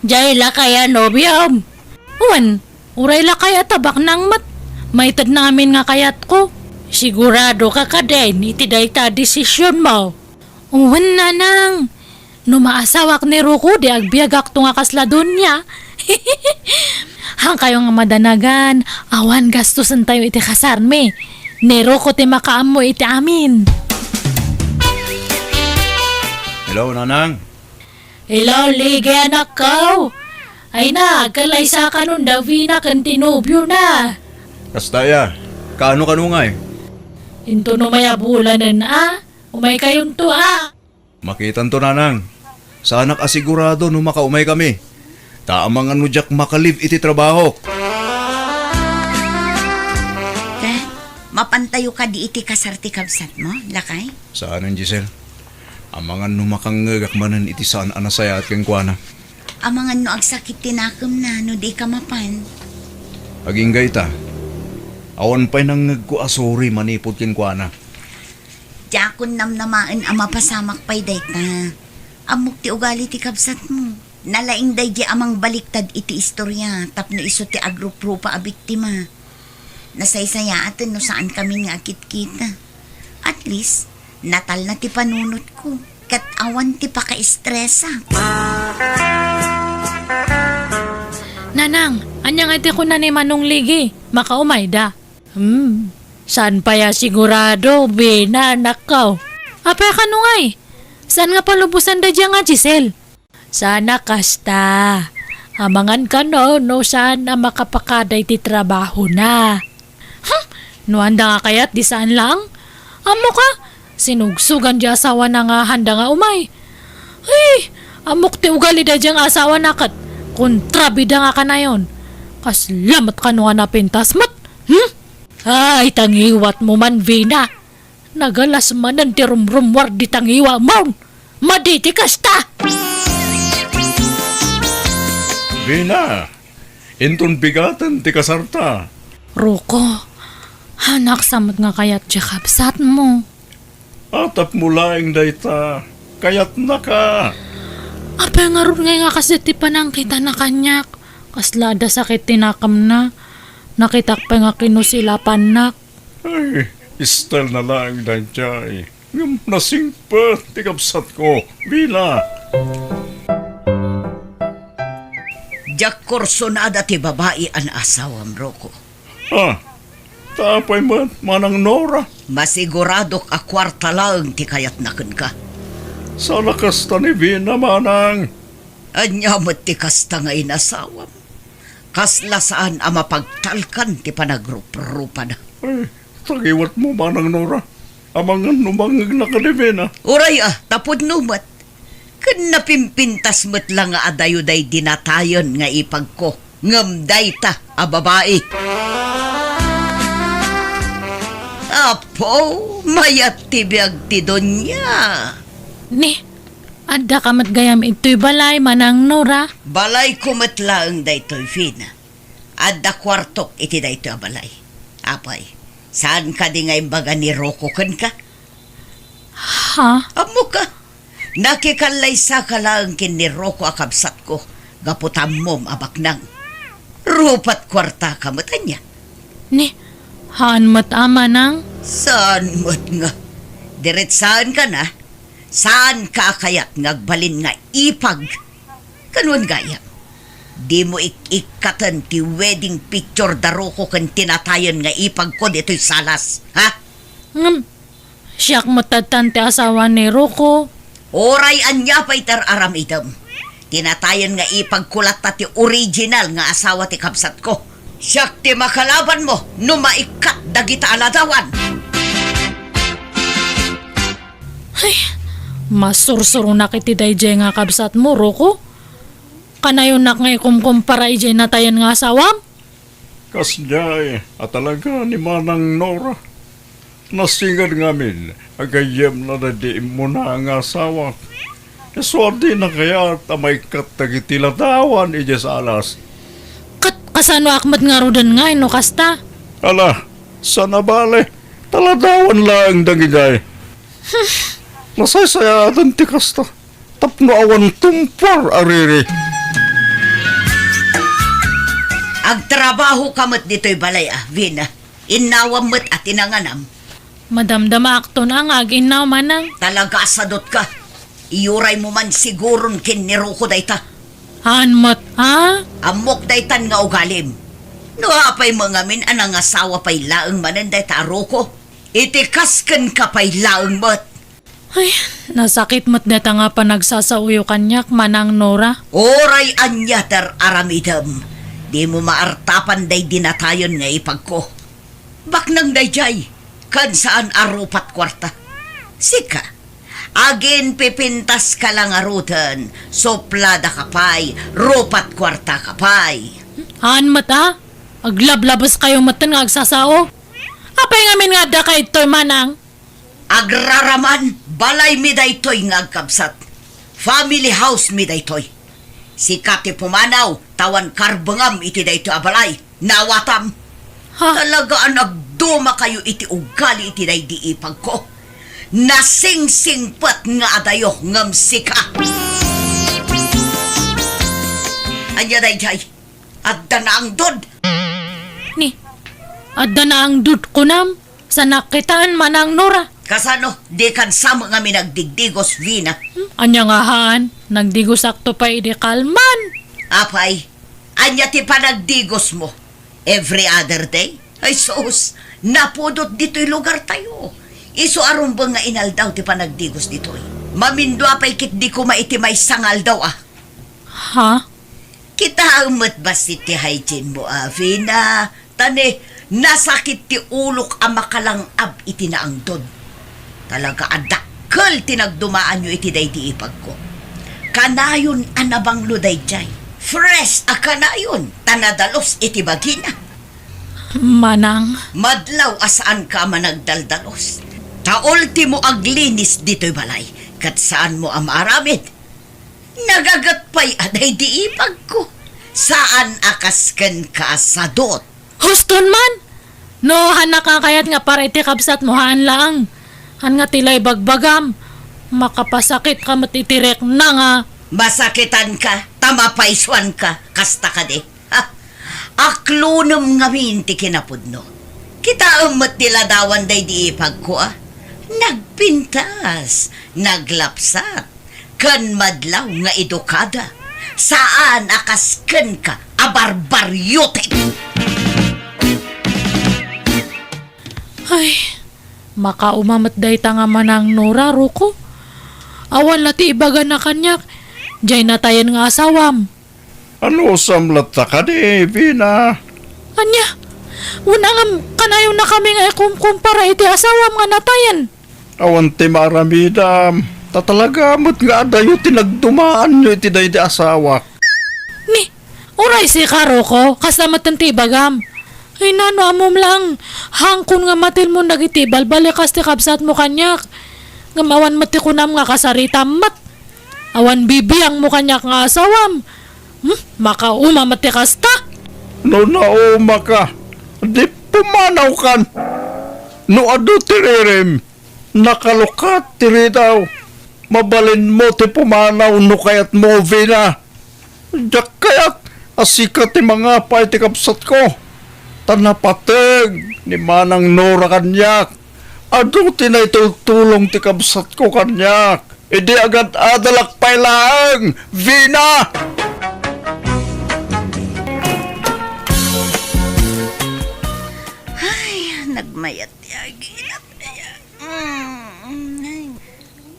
Diay lakay a nobiom? Wen, uray lakay a tabaknang met. Maitedna ngamin nga kayatko. Siguradoka kadin iti dayta a desisionmo? Wen, Nanang. No maasawak ni Rocco, di agbiagakto nga kasla donia. Hankayo nga madanagan, awan gastusentayo iti kasarmi. Ni Rocco ti makaammo iti amin. Hello, Nanang. Hello, Ligi, anakko. Ay na, agkalaysakanon da Vina ken ti nobiona. Kasta aya, kaano kano ngay? Intono may a bulanen a, umaykayonto a. Makitanto, Nanang. Saanak a sigurado no makaumaykami. Ta amangan no diak maka-leave iti trabahok. Ket, mapantayo kadi iti kasar ti kabsatmo, lakay? Saanen, Giselle. Amangan no makangngegak manen iti saan a nasayaat kenkuana. Amangan no agsakit ti nakemna no dika mapan. Agingga ita. Awan pay nangngegko a sorry manipud kenkuana. Diakon namnamaen a mapasamak pay dayta. Ammok ti ugali ti kabsatmo. Nalaing daydi a mangbaliktad iti istoria tapno isu ti agruprupa a biktima. Nasaysayaaten no saankami nga agkitkita. At least, natalna ti panunotko, ket awan ti pakaistresak. Nanang, ania nga iti kuna ni Manong Ligi? Makaumayda? Hmm, saan pay a sigurado, Vina, anakko. Apay a kano ngay? Saan nga palubosan daydiay nga Giselle? Saan a kasta. Amangan kano no saan a makapakada iti trabahona. Hmm, no anda nga kayat, di saan laeng. Ammoka, sinugsogan di asawana nga handa nga umay. Ay, ammok ti ugali daydiay nga asawana ket kontrabida nga kanayon. Kasla met kano nga napintas met. Hmm? Ay, ta ngiwatmo man, Vina. Nagalas manen ti rumrummuar dita ngiwamon. Madi ti kasta! Vina, inton bigaten ti kasarta. Rocco, hanak sa met nga kayat diay kabsatmo. Tapno laeng dayta, kayatnaka. Apay ngarud ngay nga kas ti panangkitana kaniak? Kasla adda sakit ti nakemna. Nakitak pay nga kinusilapannak. Ay, stylena laeng daydiay. Ngem nasingpet ti kabsatko, Vina. Diak kursonada ti babai a naasawam, Rocco. Ah, ta apay met, Manang Nora? Masiguradok a kuarta laeng ti kayatna kenka. Saan a kasta ni Vina, Manang. Ania met ti kasta nga inasawam? Kasla saan a mapagtalkan ti panagruprupada. Ay, ta ngiwatmo, Manang Nora. Amangan no mangngegna ken ni Vina. Uray a, ta pudno met. Ken napimpintas met la nga adayo daydi natayen nga ipagko, ngem dayta a babai. Apo, mayat ti biag ti dunia. Ni, addaka met gayam itoy balay, Manang Nora? Balayko met laeng daytoy, Vina. Adda kuartok iti daytoy a balay. Apay, saan kadi nga imbaga ni Rocco kenka? Ha? Ammoka, nakikallaysaka laeng ken ni Rocco a kabsatko gapu ta ammom a baknang. Rupat kuartaka met ania? Ni, haan met a, Manang? Saan met nga? Diretsaenka na. Saanka a kayat nga agbalin nga ipag? Ken wen gayam, dimo ik-ikkaten ti wedding picture da Rocco ken ti natayen nga ipagko ditoy salas, ha? Ngem, siak met tattan ti asawa ni Rocco. Uray ania pay ti ar-aramidem, ti natayen nga ipagko latta ti original nga asawa ti kabsatko. Siak ti makalabanmo no maikkat dagita a ladawan. Ay, masursuronak iti daydiay nga kabsatmo, Rocco. Kanayonak nga ikumkumpara idiay natayen nga asawam? Kasdiay a talaga ni Manang Nora. Nasinged ngamin a gayyemna daydi immuna nga asawak. Isu a dina kayat a maikkat dagiti ladawan idiay salas. Ket kasanoak met ngaruden ngay no kasta? Ala, saan a bale, ta ladawan laeng dagidiay. Nasaysayaaten ti kasta, tapno awan tumpor a riri. Agtrabahoka met ditoy balay a, Vina. Innawam met a ti nanganam. Madamdamaakton a nga ag-innaw, Manang. Talaga a sadutka. Iyuraymo man siguron ken ni Rocco dayta. Haan met, ha? Ammok daytan nga ugalim. No apay met ngamin a nangasawa pay laeng manen dayta a Rocco, iti kas kenka pay laeng met. Ay, nasakit met dayta nga panagsasaoyo kaniak, Manang Nora. Uray ania ti ar-aramidem, dimo maartapan daydi natayen nga ipagko. Baknang daydiay, ken saan a rupat kuarta. Sika, aginpipintaska la ngaruden, supladaka pay, rupat kuartaka pay. Haan met a, aglablabeskayo metten nga agsasao. Apay ngamin nga addaka ditoy, Manang? Agraraman, balaymi daytoy nga agkabsat. Family house mi daytoy. Sika ti pumanaw, ta awan karbengam iti daytoy a balay. Naawatam. Ha? Talaga a nagdumakayo iti ugali iti daydi ipagko. Nasingsingpet nga adayo ngem sika. Ania daydiay? Adda naangdod. Ni, adda naangdod kunam? Saan a kitaan, Manang Nora? Kasano? Dikan sa met ngamin nagdigdigos, Vina. Hmm, ania nga haan? Nagdigosakto pay idi kalman. Apay, ania ti panagdigosmo? Every other day? Ay sus, napudot ditoy lugartayo. Isu a rumbeng nga inaldaw ti panagdigos ditoy. Mamindua pay ketdi koma iti maysa nga aldaw a. Ha? Kitaem met bassit ti hygiene mo a, Vina. Ta ne, nasakit ti ulok a makalang-ab iti naangdod. Talaga a dakkel ti nagdumaanyo iti daydi ipagko. Kanayon a nabanglo daydiay. Fresh a kanayon ta nadalus iti bagina. Manang. Madlaw a saanka a managdaldalos. Ta ultimo aglinis ditoy balay, ket saanmo a maaramid. Nagaget pay a daydi ipagko. Saan a kas kenka a sadut. Huston man! No, haannak a kayat nga para iti kabsatmo, haan laeng. Haan nga ti la ibagbagam, makapasakitka met iti rikna nga. Masakitanka, ta mapaysuanka, kasta kadi. Ha? Aklonem ngamin ti kinapudno. Kitaem met ti ladawan daydi ipagko, a? Nagpintas, naglapsat, ken madlaw nga edukada. Saan a kas kenka a barbariote. Ay, makauma met dayta nga Manang Nora, Ruko. Awan la ti ibagana kaniak, diay natayen nga asawam. Anusam latta kadi, Vina? Ania? Wen, ngem kanayon a kami nga ikumkumpara iti asawam nga natayen. Awan ti maaramidam. Ta talaga met nga adayo ti nagdumaanyo iti daydi asawak. Ni, uray sika, Ruko, kasta met ti ibagam. Ay, nano, ammom laeng, hangkon nga matilmon dagiti balbalikas ti kabsatmo kaniak. Ngem awan met ti kunam nga kasaritam met. Awan bibiangmo kaniak nga asawam. Hmm? Makauma met ti kasta. No naumaka, di pumanawkan. No adu ti ririm, nakalukat ti ridaw. Mabalinmo ti pumanaw no kayatmo, Vina. Diak kayat a sika ti mangapa iti kabsatko. Ta napateg ni Manang Nora kaniak. Adu ti naitultulong ti kabsatko kaniak. Idi agad-adalak pay laeng, Vina! Ay, nagmayat ti agina. Mm, ay.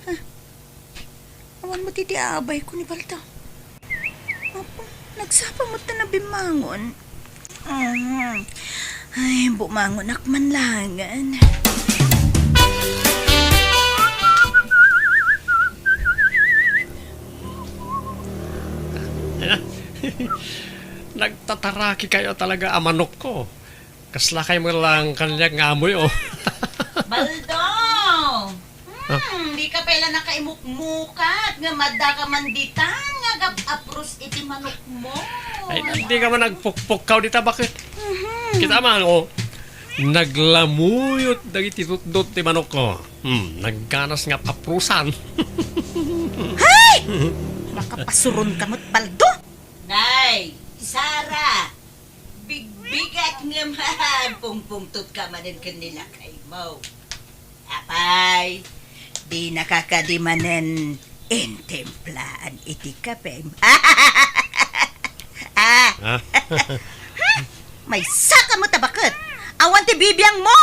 Ah, awan met iti abayko ni Baldo. Apo, nagsapa met ta nabimmangon. Mhm. Ay, bumangonak man laengen. Nagtataraki kayo talaga a manokko. Kasla kay met lang kaniak nga amoy, oh. Baldo! Hmm, di ka pay la nakaimukmukat nga madda ka man ditan nga agap-apros iti manokmo. Ay, di ka man nagpukpukkaw dita, bakit? Mhm. Kita man, oh. Naglamuyot dagiti tutdot ti manokko. Hmm, nagganas nga ap-aprosan. Hay! Makapasuron ka met, Baldo. Nay, Sara, bigbigat nga man, pungpungtot ka manen ken ni lakaymo. Apay, dinaka kadi manen intimplaan iti kapem? Ah. Ah. Maysa ka met a baket. Awan ti bibiangmo.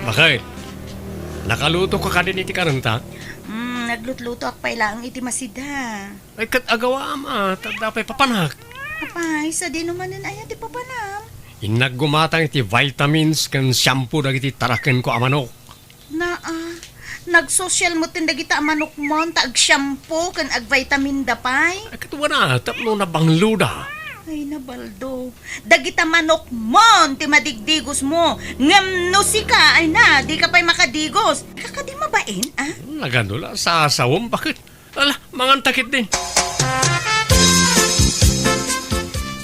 Bakit? Nakaluto ka kadin iti karenta? Hmm, naglutlutoak pay laeng iti masida. Ay, ket agawaam a, ta adda pay papanak. Apay, sadino manen aya ti papanam? Innak gumatang iti vitamins ken shampoo dagiti tarakenko a manok. Naa, nagsosyal metten dagita a manokmon ta ag-shampoo ken ag-vitamin da pay? Ay, ket wana, tapno nabangloda. Ay, na, Baldo. Dagita manokmon ti madigdigosmo. Ngem no sika, ay na, dika pay makadigos. Kakadi mabain, a? Nagano la, sasawem, bakit? Ala, manganta ketdin.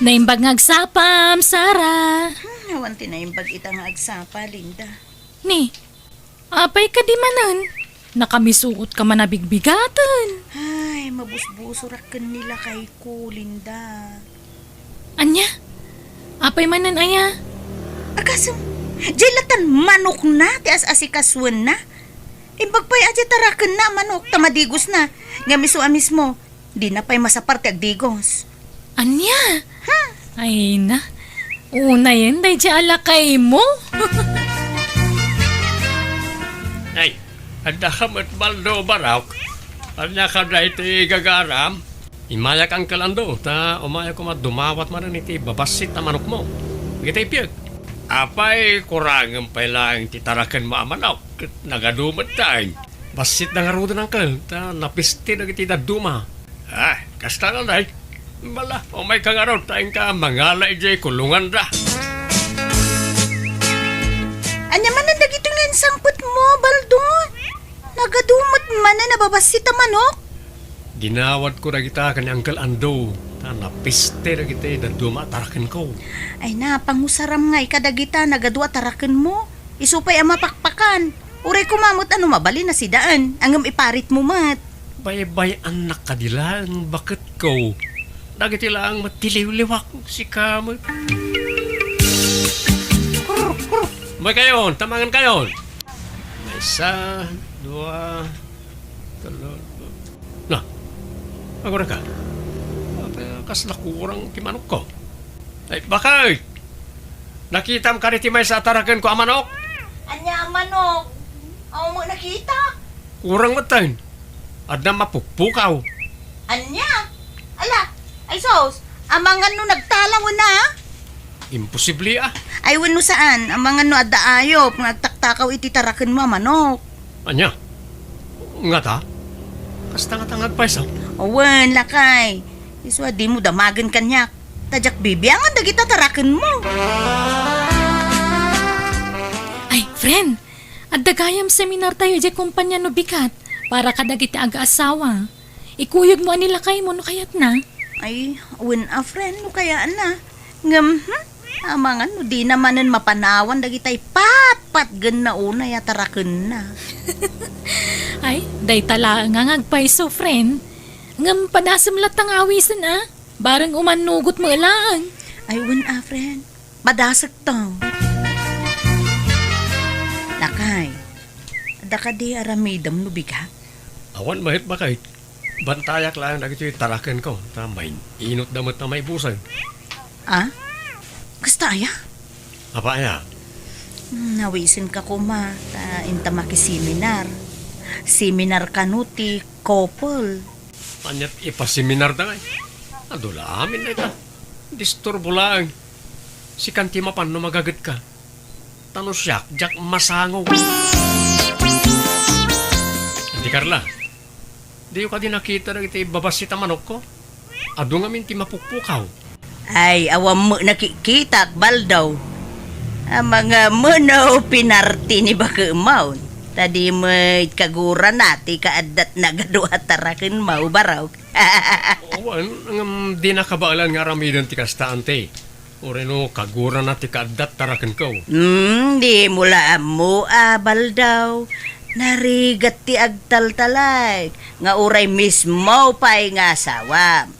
Naimbag nga agsapam, Sara. Hmm, awan ti naimbag ita nga agsapa, Linda. Ni, apay kadi manen? Nakamisuot ka man a bigbigaten. Ay, mabusbusorak ken ni lakayko, Linda. Ania? Apay manen aya? Agasem, diay latan manokna ti as-asikasuenna. Imbag pay a diay tarakenna a manok ta madigosna. Ngem isu a mismo, dina pay masapar ti agdigos. Ania? Hmm. Ay na. Unayen daydiay a lakaymo. Ay, adda ka met, Baldo, barok. Ania kadi ti gagaram? Immayak, Uncle Ando, ta umayak koma dumawat manen iti babassit a manokmo. Dagiti ippiek. Apay, kurangem pay laeng ti tarakenmo a manok, ket nagadu met dayta. Bassitda ngaruden, Uncle, ta napisti dagiti dadduma. Ah, kasta ngay. Bala, umayka ngarud, ta inka mangala idiay kulonganda. Ania manen dagitoy nga insangpetmo, Baldo? Nagadu met manen a babassit a manok? Dinawatko dagita ken ni Uncle Ando, ta napiste dagiti dadduma a tarakenko. Ay na, pangusaram ngay kadagita nagadu a tarakenmo. Isu pay a mapakpakan. Uray koma met a no mabalin a sidaen, ngem iparitmo met. Baybay-annak kadi laeng baketko. Dagiti laeng met ti liwliwak, sika met. Umay kayon, tamangan kayon. Maysa, dua, telo. Na, agurayka. Apay, kasla kurang ti manokko. Ay, bakay! Nakitam kadi ti maysa a tarakenko a manok? Ania a manok? Awan met nakita. Kurang metten. Adda mapukpukaw. Ania? Ala, ay sus, amangan no nagtalaw na? Imposible, ah. Ay, wenno saan, amangan no adda ayop nga agtaktakaw iti tarakenmo a manok. Ania? Ngata? Kasta ngata nga agpayso? Awan, lakay. Isu a dimo damagen kaniak. Ta diak bibiangan dagita tarakenmo. Ay, friend, adda gayam seminar tayo idiay kompania no bigat para kadagiti agaasawa. Ikuyogmo a ni lakaymo no kayatna. Ay, wen a friend no kayatna. Ngem, hmm, amangan no dina manen mapanawan dagitay patpatgenna unay a tarakenna. Ay, dayta laeng nga agpayso, friend. Ngem padasem latta nga awisen, a? Bareng umannugot met laeng. Ay, wen a, friend. Padasek to. Lakay, adda kadi aramidem no bigat? Awan met, bakay. Bantayak laeng dagitoy tarakenko, ta main-inotda met a maibusen. Ah? Kasta aya? Apay a? Hmm, nawisenka koma, ta inta makiseminar. Seminar kano ti couple. Aniat ipaseminarda ngay? Adu la amin dayta. Disturbo laeng. Sikan ti mapan no magagetka. Ta no siak, diak masango. Auntie Carla, diyo kadi nakita dagiti babassit a manokko? Adu ngamin ti mapukpukaw. Ay, awan met nakikitak, Baldaw. Amangan no pinarti ni bakemon. Ta di met kagurana ti kaaddat nagadu a tarakenmo, barok. Awan, ngem di nakabaelan nga aramiden ti kasta, ante. Uray no kagurana ti kaaddat tarakenko. Hmm, dimo la ammo a, Baldaw. Narigat ti agtaltalek nga uray mismo pay nga asawam.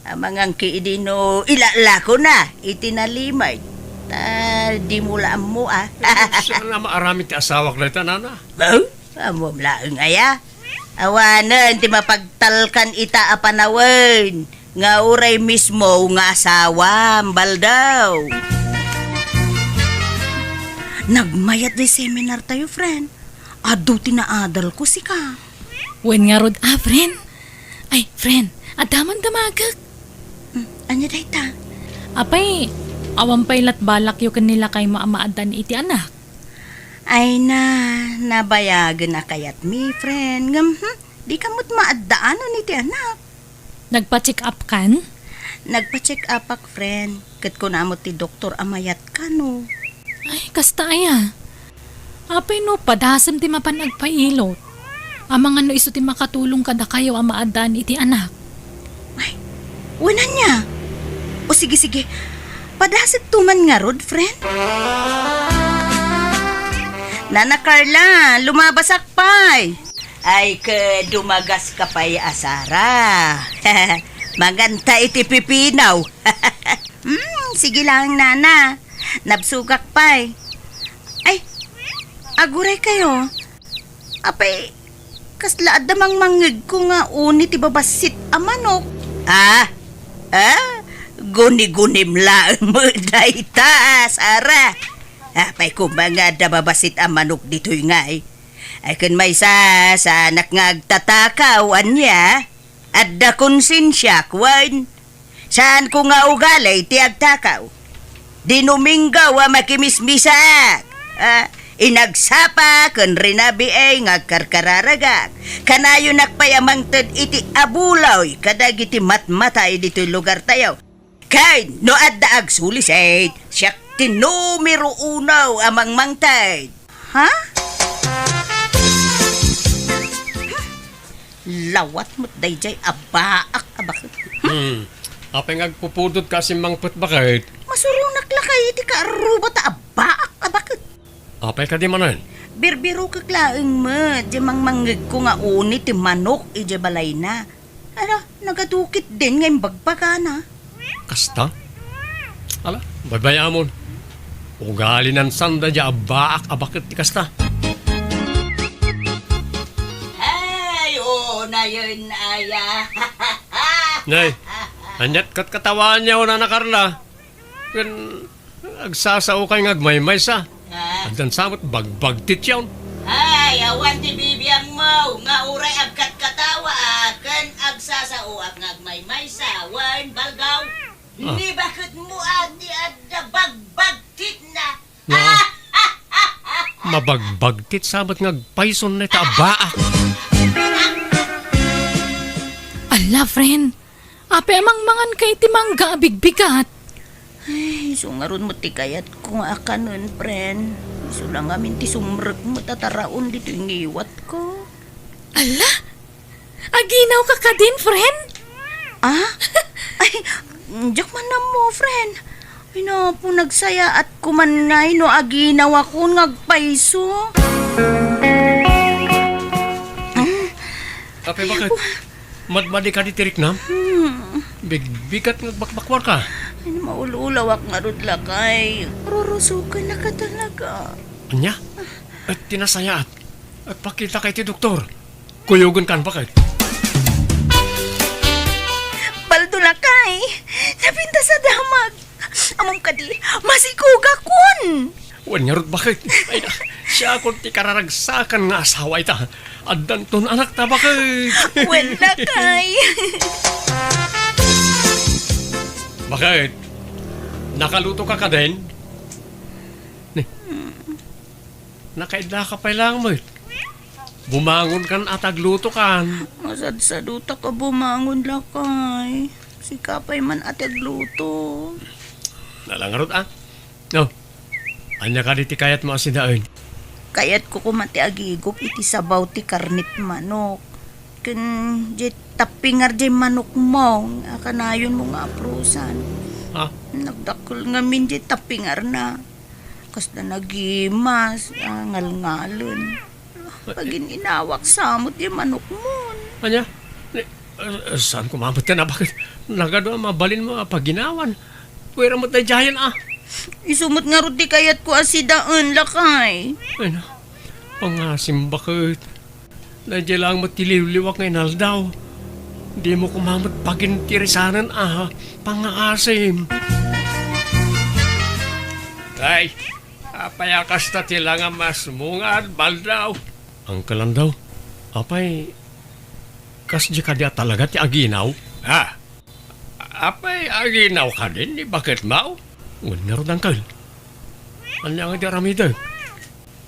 Amangan ki idi no ilalakona iti nalimed. Ta dimo la ammo a. Saan a maaramid ti asawak dayta, nana? Oh, ammom laeng aya. Awanen ti mapagtalkan ita a panawen nga uray mismo nga asawam, Baldaw. Nagmayat day seminar tayo, friend. Adu ti naadalko, sika. Wen ngarud a, friend. Ay, friend, adda man damagek. Hmm, ania dayta? Apay, awan pay lat balakyo ken ni lakaymo a maaddaan iti anak? Ay na, nabayagen a kayatmi, friend. Ngem, hmm, dika met maaddaanan iti anak. Nagpa-check up kan? Nagpa-check upak, friend. Ket kuna met ti doktor a mayat kano. Ay, kasta aya. Apay no padasem ti mapan agpailot? Amangan no isu ti makatulong kadakayo a maaddaan iti anak. Ay, wen ania? O sige, sige. Padasek to man ngarud, friend. Nana Carla, lumabasak pay. Ay, ke dumagas ka pay a Sara. Manganta iti pipinaw. Hmm, sige lang, nana. Nabsugak pay. Ay, aguray kayo. Apay, kasla adda mangmangngegko nga uni ti babassit a manok. Ah? Ah? Guni-gunim laeng met dayta, Sara. Apay koma nga adda babassit a manok ditoy ngay? Ay, ken maysa, saanak nga agtatakaw, ania? Adda konsensiak, wen? Saanko nga ugali ti agtakaw. Dinuminggaw a makimismisaak. Ah, inagsapa ken rinabiay nga agkarkararagak. Kanayonak pay a mangted iti abuloy kadagiti matmatay ditoy lugartayo. Ken no adda agsulisit, siak ti numero uno a mangmangted. Ha? Lawat met daydiay a baak a baket. Hmm. Apay nga agpupudot ka a simmangpet, baket? Masuronak lakay iti kaarruba ta a baak a baket. Apay kadi manen? Birbirokek laeng met, diay mangmangngegko nga uni ti manok idiay balayna. Ala, nagatukit din nga imbagbagana. Kasta? Ala, baybay-amon. Ugalinan sanda diay a baak a baket ti kasta. Ay, oo, nayon, aya. Nay, ania't katkatawaanyo, Nana Carla? Ken agsasaokay nga agmaymaysa. Ah. Addan sa met bagbagtityon. Ay, awan ti bibiangmo nga uray agkatkatawa, ah, ken agsasaoak nga agmaymaysa, wen baldaw. Ah. Ni baketmo a ti adda bagbagtitna. Ah. Mabagbagtit sa met nga agpayson dayta a baak. Ala, friend. Apay a mangmanganka iti mangga a bigbigat? Ay, isu ngarud met ti kayatko nga akanen, friend. Isu la ngamin ti sumrekmo ta taraon ditoy ngiwatko. Ala? Aginawka kadin, friend? Ah? Ay, diak man ammo, friend. Ay, napo, nagsayaatko man ngay no aginawakon nga agpayso. Apay, baket? Madmadi kadi ti riknam? Hmm. Bigbigat nga agbakbakwarka. Ay, maul-ulawak ngarud, lakay. Rurusukennaka talaga. Ania? Et ti nasayaat. Agpakitaka iti doktor. Kuyogenkan, baket. Baldo, lakay. Napintas a damag. Ammom kadi, masikugakon. Wen ngarud, baket. Ay, na, siakon ti kararagsakan nga asawa ita. Addanton anakta, baket. Wen, lakay. Baket, nakalutoka kadin? Ni, nakaidlaka pay laeng met. Bumangonkan a ta aglutokan. Masadsadutak a bumangon, lakay. Sika pay man a ti agluto. Ala ngarud, a. No. Ania kadi ti kayatmo a sidaen? Kayatko koma ti agigup iti sabaw ti karnet manok. Ken diay tappingar diay manokmo a kanayonmo nga aprusan. Ha? Nagdakkel ngamin diay tappingarna. Kasla nagimas, a, ngalngalen. Pagin-inawak sa met diay manokmon. Ania? Ni, eh, saan ko mamatyan a baket nagadu a mabalinmo a paginawan? Puwera met daydiayen, a. Isu met ngarud ti kayatko a sidaen, lakay. Ay na, pangasim, baket. Daydiay laeng met ti liwliwak nga inaldaw. Dimo koma met pagintirisanen a pangngaasim. Ay, apay a kasta ti langamasmo nga agbaldaw? Uncle Andaw, apay, kasdi kadi a talaga ti aginaw? Ah, Apay, aginaw kadin ni baketmo? Wen ngarud, Uncle. Ania nga di aramidek?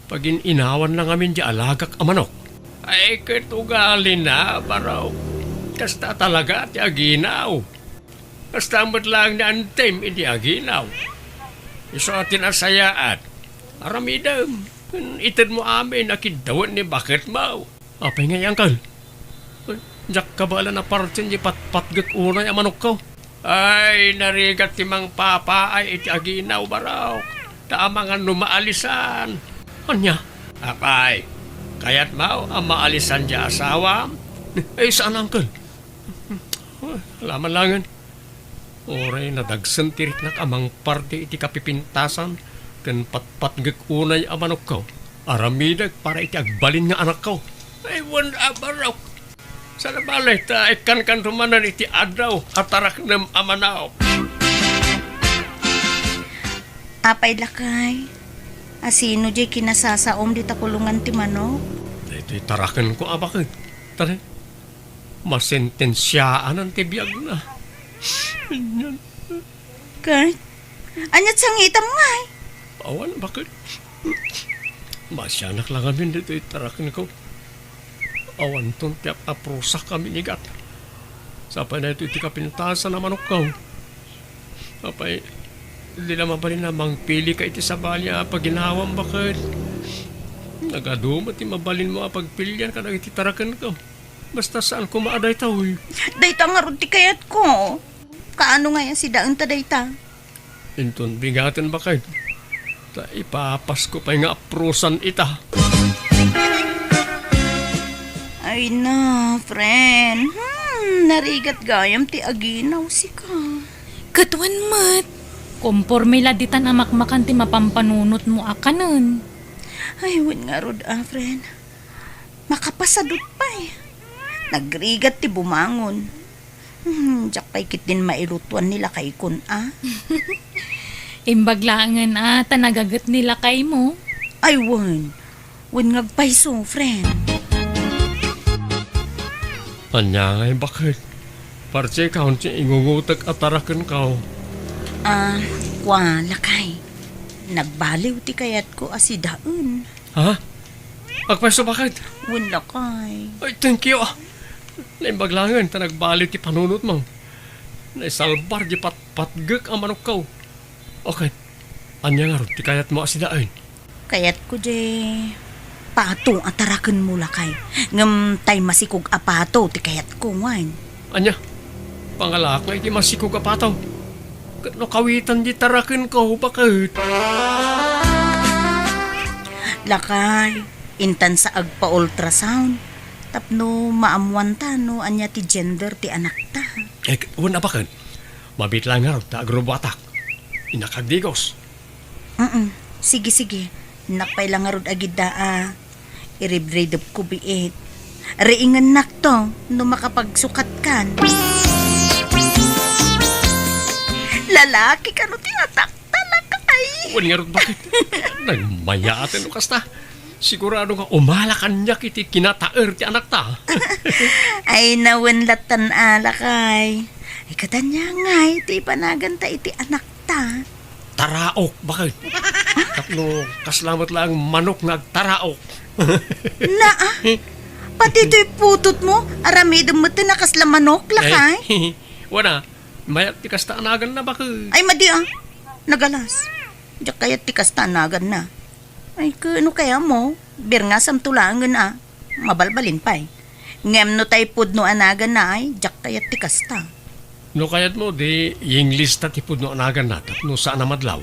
Pagin-inawanna ngamin di alagak a manok. Ay, ket ugalina, Barok. Kasta talaga ti aginaw. Kasta met laeng ni Antim idi aginaw. Isu a ti nasayaat. Aramidem. Itedmo amin a kiddawen ni baketmo. Apay ngay, Uncle? Diak kabaelan a partien di patpatgek unay a manokko. Ay, narigat ti mangpapaay iti aginaw, Barok. Ta amangan no maalisan. Ania? Apay, kayatmo a maalisan di asawam? Ay, saan, Uncle? Ay, ala man laengen. Uray nadagsen ti riknak a mangparte iti kapipintasan ken patpatgek unay a manokko. Aramidek para iti agbalin nga anakko. Ay, wen a, Barok. Saan a bale ta ikkankanto manen iti adaw a taraknem a manok. Apay, lakay, a sino diay kinasasaom dita kulongan ti manok? Daytoy tarakenko a baket. Tara. Masentensiaanan ti biagna. Ket, ania't sangitam ngay? Awan, baket? Masianak la ngamin ditoy tarakenko. Awanton ti ap-aprusak a minigat. Sapay daytoy ti kapintasan a manokko. Apay, Dina mabalin a mangpilika iti sabali a paginawam, baket. Nagadu met ti mabalinmo a pagpilian kadagiti tarakenko. Basta saan koma a daytoy. Dayta ngarud ti kayatko. Kaano ngay a sidaenta dayta? Inton bigaten, baket. Ta ipapasko pay nga aprosan ita. Ay na, friend. Hmm, narigat gayam ti aginaw sika. Ket wen met, komporme la ditan a makmakan ti mapampanunotmo a kanen. Ay, wen ngarud a, friend. Makapasadut pay. Nagrigat ti bumangon. Hmm, diak pay ketdin mailutuan ni lakaykon a. Imbag laengen a ta nagaget ni lakaymo. Ay, wen. Wen nga agpayso, friend. Ania ngay, baket? Parti kaon ti ingungotek a tarakenko. Ah, kua, lakay. Nagbaliw ti kayatko a sidaen. Ha? Agpayso, baket? Wen, lakay. Ay, thank you, ah. Naimbag laengen ta nagbaliw ti panunotmo. Naisalbar di patpatgek a manokko. Okay. Ania ngarud ti kayatmo a sidaen? Kayatko di pato a tarakenmo, lakay. Ngem tay masikog a pato ti kayatko, wen. Ania? Pangalaak nga iti masikog a pato. Ket no kawitan di tarakenko, baket. Lakay, intan sa agpa-ultrasound. Tapno maammuanta no ania ti gender ti anakta. Eh, wen a, baket. Mabiit laeng ngarud ta agrubuatak. Innak agdigos. Mm. Sige, sige. Innak pay la ngarud agidda a iribridepko biit. Riingennakto no makapagsukatkan. Lalaki kano ti atakta, lakay? Wen ngarud, baket. Nagmayaten no kasta. Sigurado nga umala kaniak iti kinataer ti anakta. Ay, nawen lattan a, lakay. Ay, ket ania ngay ti ipanaganta iti anakta? Taraok, baket. Tapno kasla met laeng manok nga agtaraok. Naa, pati toy putotmo, aramidem met ti nakasla manok, lakay? Ay, wen a, mayat ti kasta a naganna, baket. Ay, madi a. Nagalas. Diak kayat ti kasta a naganna. Ay, ket no kayatmo, birngasamto laengen a. Mabalbalin pay. Ngem no tay pudno a naganna ay, diak kayat ti kasta. No kayatmo, di English ta ti pudno a naganna tapno saan a madlaw.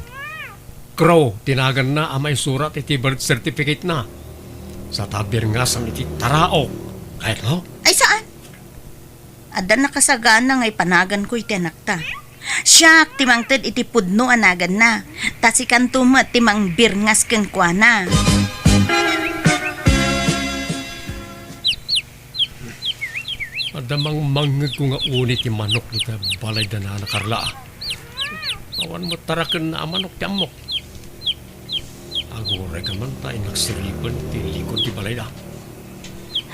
Crow ti naganna a maisurat iti birth certificate-na. Sa ta birngasam iti taraok. Kayatmo? Ay, saan? Adda nakasagana nga ipanaganko iti anakta. Siak ti mangted iti pudno a naganna, ta sikanto met ti mangbirngas kenkuana. Adda mangmangngegko nga uni ti manok dita balayda Nana Carla. Awan met tarakenna a manok ti ammok. Aguray ka man ta inaksiripen ti likod ti balayda.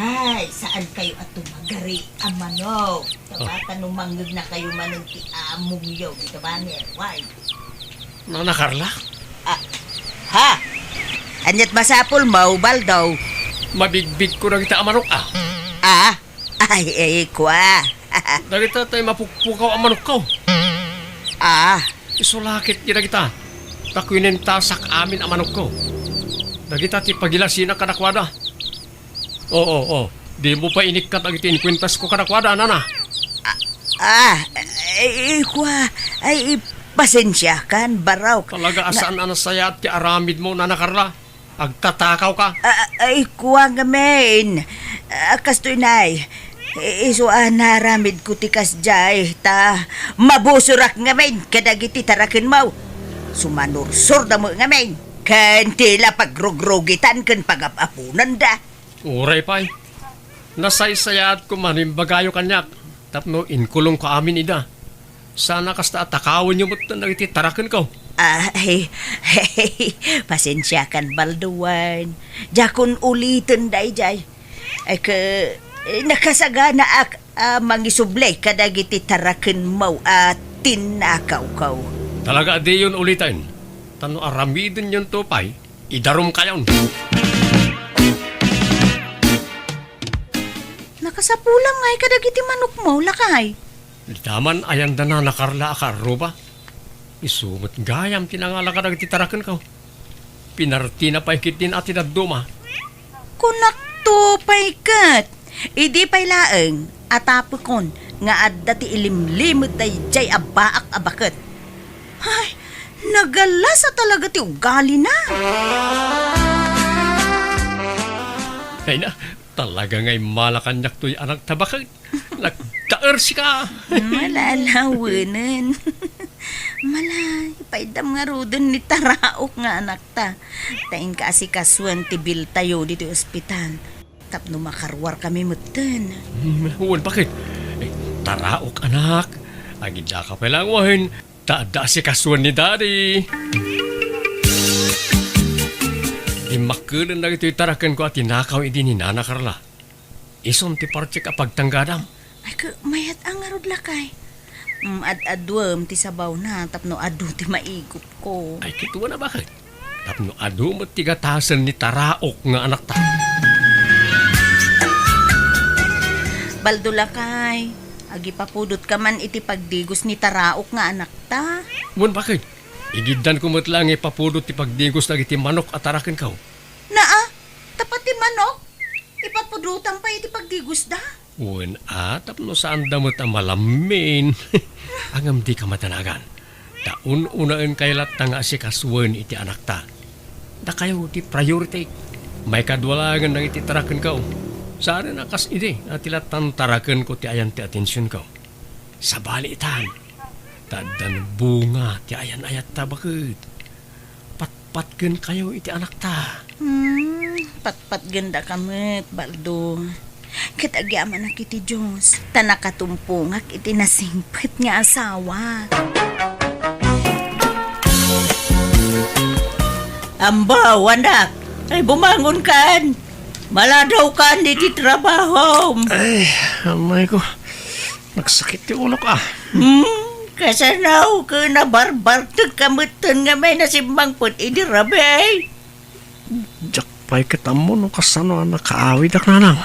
Ay, saan kayo a tumagari a manok? Tabata no mangngegna kayo manen ti amongyo dita baner. Why? Nana Carla? Ah, ha? Aniat masapul mo, Baldo? Mabigbig ko dagita a manok, ah. Ah? Ay, ay, kua. Dagita tay mapukpukaw a manokko. Ah. Isu la ketdi dagita. Ta kuinentasak amin a manokko. Dagita ti pagilasinak kadakuada. Oo, oo. Dimo pay inikkat dagiti inkuentasko kadakuada, nana. Ah, ay, kua, ay, pasensiakan, barok. Talaga a saan a nasayaat ti aramidmo, Nana Carla. Agtatakaw ka. Ah, ay, kua ngamin. Ah, kastoy, nay. I-, isu a naaramidko ti kasdiay, ta mabusorak ngamin kadagiti tarakenmo. Sumanursor da met ngamin. Ken ti la pagrugrugitan ken pagap-aponanda. Uray pay. Nasaysayaat koma no imbagayo kaniak tapno inkulongko amin ida. Sana kasta a takawenyo met dagiti tarakenko. Ay, pasensiakan, Baldo, wen. Diakon uliten daydiay. Ay, ke, eh, nakasaganaak a mangisubli kadagiti tarakenmo a tinnakawko. Talaga a diyon uliten. Ta no aramidenyonto pay, idarumkayon. Nakasapulam ngay kadagiti manokmo, lakay. Dita man ayan da Nana Carla a kaarruba. Isu met gayam ti nangala kadagiti tarakenko. Pinartina pay ketdin a ti dadduma. Kunakto pay ket, idi pay laeng a tapekon nga adda ti ilimlimed daydiay a baak a baket. Ay, nagalasa talaga ti ugalina. Ay na, talaga nga immala kaniak toy anak ta baket. Nagtaersika. Malalawanen. Malay, paydam ngaruden ni taraok nga anakta. Ta inka asikasuen ti biltayo ditoy ospital. Tapno makaruarkami metten. Hmm, wen, baket? Eh, taraok, anak. Agidaka pay laeng wen. Ta adda asikasuen ni Daddy. Dimmakkelen dagitoy tarakenko a tinakaw idi ni Nana Carla. Isun ti partek a pagtanggadam. Ay, ket mayat a ngarud, lakay. Mm, ad-aduem ti sabawna tapno adu ti maigupko. Ay, ket wen a baket. Tapno adu met ti gatasen ni taraok nga anakta. Baldo, lakay, agipapudot ka man iti pagdigos ni taraok nga anakta. Wen, baket. Igiddanko met laeng nga ipapudot ti pagdigos dagiti manok a tarakenko. Naa, ta pati manok? Ipapudotam pay iti pagdigosda? Wen a, tapno saanda met a malammin. Ngem dika madanagan. Ta un-unaenkayo latta nga asikasuen iti anakta. Dakayo ti priority. Maikadua laengen dagiti tarakenko. Saanen a kas idi a ti lattan tarakenko ti ayan ti atensionko. Sabali itan, ta addan bunga ti ayan-ayatta, baket. Patpatgenkayo iti anakta. Hmm, patpatgendaka met, Baldo. Ket agyamanak iti Dios, ta nakatumpongak iti nasingpet nga asawa. Ambaw, anak, ay bumangonkan. Maladawkan iti trabahom. Ay, amay ko. Nagsakit ti ulok, ah. Hmm, kasano ket nabarbartek ka metten nga may nasimmangpet idi rabii? Diak pay ket ammo no kasano a nakaawidak, nanang.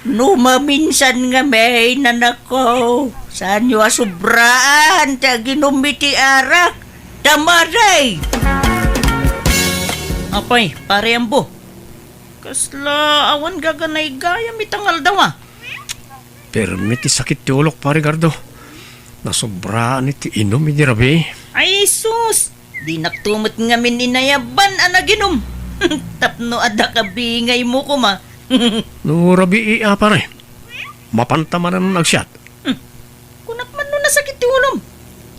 No maminsan nga may nanako, saanyo a sobraan ti aginum iti arak, ta maday. Apay, Pare Ambo, kasla awan gaganaygayam ita nga aldaw, a? Permi ti sakit ti ulok, Pare Gardo. Nasobraan iti inum idi rabii. Ay, sus! Dinakto met ngamin inayaban a naginum. Tapno adda kabingaymo koma. No rabii a, pare, mapanta manen agsiat. Hmm. Kunak man no nasakit ti ulom.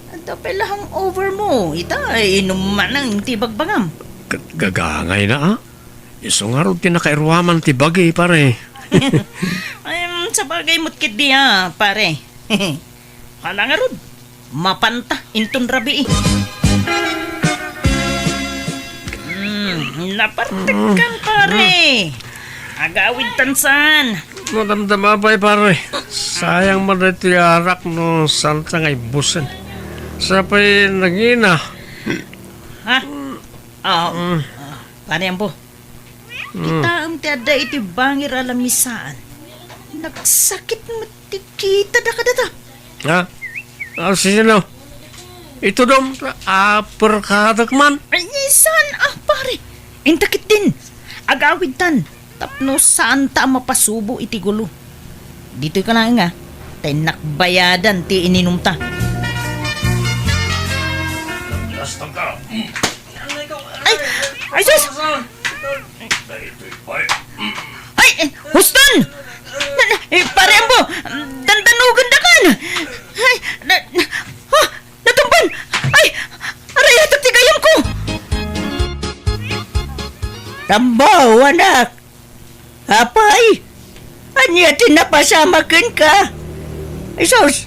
Adda pay la hangover mo. Ita, inum manen ti bagbagam. Ket gagangayna, a? Isu ngarud ti nakairuaman ti bagi, pare. Ay, mm, sabagay met ketdi, a, pare. Hala ngarud, mapanta inton rabii. Mm, napartekkan, pare. Agawidtan saan. Madamdama pay, pare. Sayang man daytoy arak no saanta nga ibbusen. Sa pay nangina. Ha? Ah, ah, Pare Ambo. Mm. Kitaem ti adda iti bangir a lamisaan. Nagsakit met ti kitada kadata. Ha? Ah, sino? Itudom, aperkadek man. Ay, saan a, pare. Inta ketdin. Agawidtan. Tapno saanta a mapasubo iti gulo. Ditoy ka laeng, a. Ta innak bayadan ti ininumta. Ay! Ay, sus! Ay, eh, huston! Na, na, eh, Pare Ambo! Dandanugendakan! Ay, na, na, oh, natumban! Ay, arayatak ti gayamko! Tambaw, anak! Apay, ania ti napasamak kenka? Ay, sus,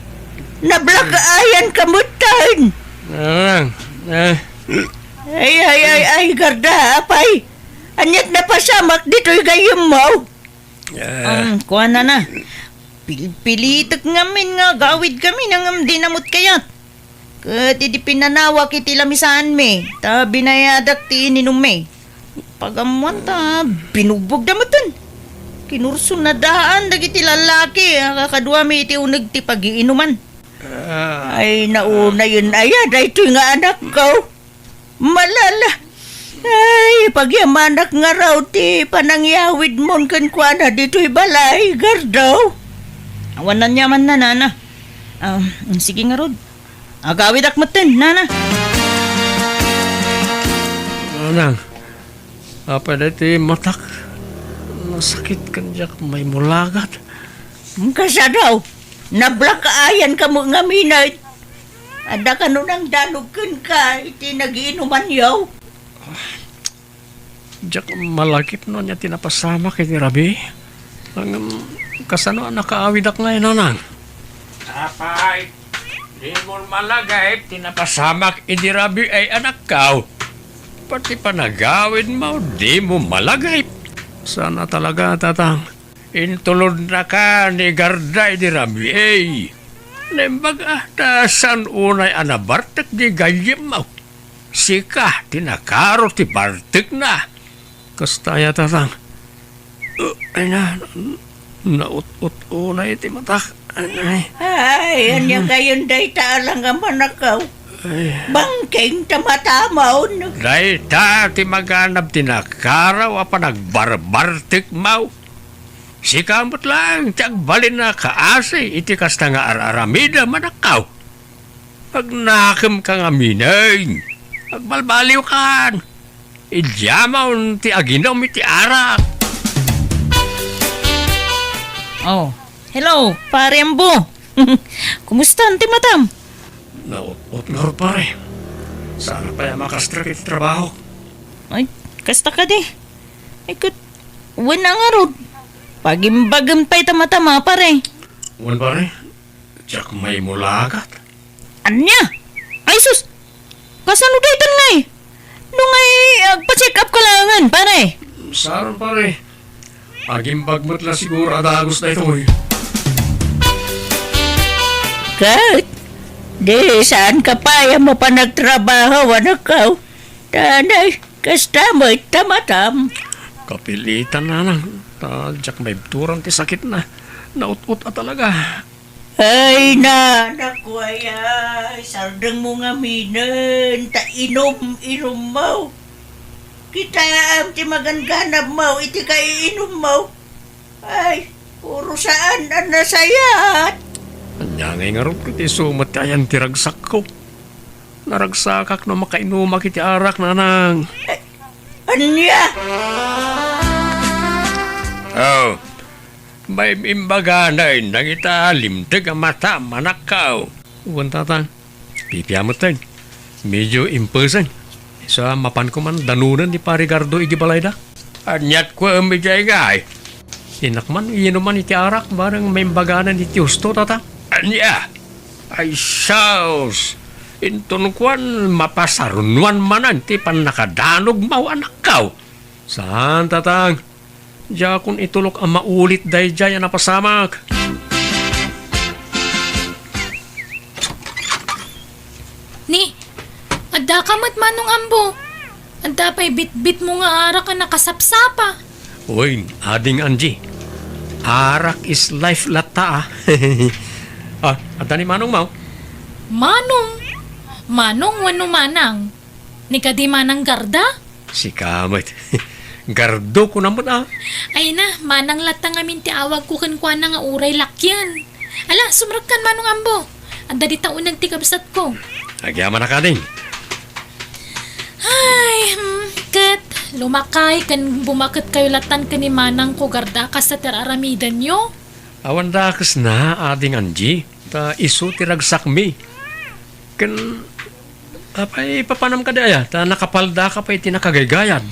nablack eyen ka metten. Arang, eh. Ay, ay, ay, ay, Garda, apay, ania ti napasamak ditoy gayyemmo? Eh. Um, kuanana, pilpilitek ngamin nga agawidkami ngem dina met kayat. Ket idi pinanawak iti lamisaanmi, ta binayadak ti ininummi. Pagammoan ta binugbogda metten. Kinursonadaan dagiti lallaki a kakaduami iti uneg ti pagiinuman. Ah. Ay, naunayen aya daytoy nga anakko. Malala. Ay, pagyamanak ngarud ti panangyawidmon kenkuana ditoy balay, Gardo. Awan aniamanna, nana. Ah, sige ngarud. Agawidak metten, nana. Nanang, apay daytoy matak? Nasakit ken diak maimulagat. Kasano? Nablakayan kamo ngamin, ay? Adda kano nangdanog kenka iti nagiinumanyo? Diak malagip no ania ti napasamak iti rabii. Ngem, kasano a nakaawidak ngay, nanang? Apay, dimo malagip ti napasamak iti rabii ay anakko. Pati panagawidmo, dimo malagip. Saan a talaga, tatang. Intulodnaka ni Garda iti rabii. Naimbag a, ta saan unay a nabartek ti gayyemmo. Sika ti nakaro ti bartekna. Kasta aya, tatang. Uh, ay na, naut-ut unay ti matak. Ay. Ay, ania kayon dayta a langamanakaw? Ay. Bangking ta matamon. Dayta ti maganab ti nakaraw a panagbarbartekmo. Sika met laeng ti agbalin a kaasi iti kasta nga ar-aramidem, anakko. Agnakemka ngamin. Agbalbaliwkan. Idiamon ti aginum iti arak. Oh, hello, Pare Ambo. Kumusta ti matam? Naut-ot ngarud, pare. Saan pay a makastrek iti trabaho. Ay, kasta kadi. Ay, ket, wen a ngarud. Pagimbagem pay ta matam a, pare. Wen, pare. Diak maimulagat. Ania? Ay, sus! Kasano daytan ngay? No ngay, agpa-check up ka laengen, pare. Saan, pare. Agimbag met la siguro a dagus daytoy. Ket, di saanka pay a mapan agtrabaho, anakko. Tanay, kasta met ta matam. Kapilitan, nanang. Ta diak maibturan ti sakitna. Naut-ot a talaga. Ay, na, naku, ay, ay, sardengmo ngaminen, ta inum-inummo. Kitaem ti maganganabmo iti kaiinummo. Ay, puro saan a nasayaat. Ania ngay ngarud ket isu met ti ayan ti ragsakko? Naragsakak no makainumak iti arak, nanang. Ay, ania? Oh, maim-imbaganen dagita limteg a mata, manakkaw. Wen, tatang. Pipia metten. Medio impesen. Sa mapanko man danonen ni Pare Gardo iti balayda. Aniat ko idiay ngay? Innak man inuman iti arak, bareng maimbaganen iti husto, tatang. Ania? Ay, sus! Inton kuan, mapasarunoan manen ti pannakadanogmo, anakkaw. Saan, tatang. Diakon itulok a maulit daydiay a napasamak. Ni, addaka met, Manong Ambo. Adda pay bitbitmo nga arak a nakasapsapa. Uy, Ading Angie. Arak is life latta, ah. Ah, adda ni manongmo? Manong? Manong wenno manang? Ni kadi Manang Garda? Sika met. Gardo ko na met, ah. Ay na, manang latta ngamin ti awagko kenkuana nga uray lakyan. Ala, sumrekkan, Manong Ambo. Adda dita uneg ti kabsatko. Agyamanak, Ading. Ay, hmm, ket lumakay ken bumaketkayo lattan ken ni manangko Garda kasta ti ar-aramidenyo. Awan dakesna, Ading Angie, ta isu ti ragsakmi. Ken, apay, papanam kadi aya, ta nakapaldaka pay iti nakagaygayad?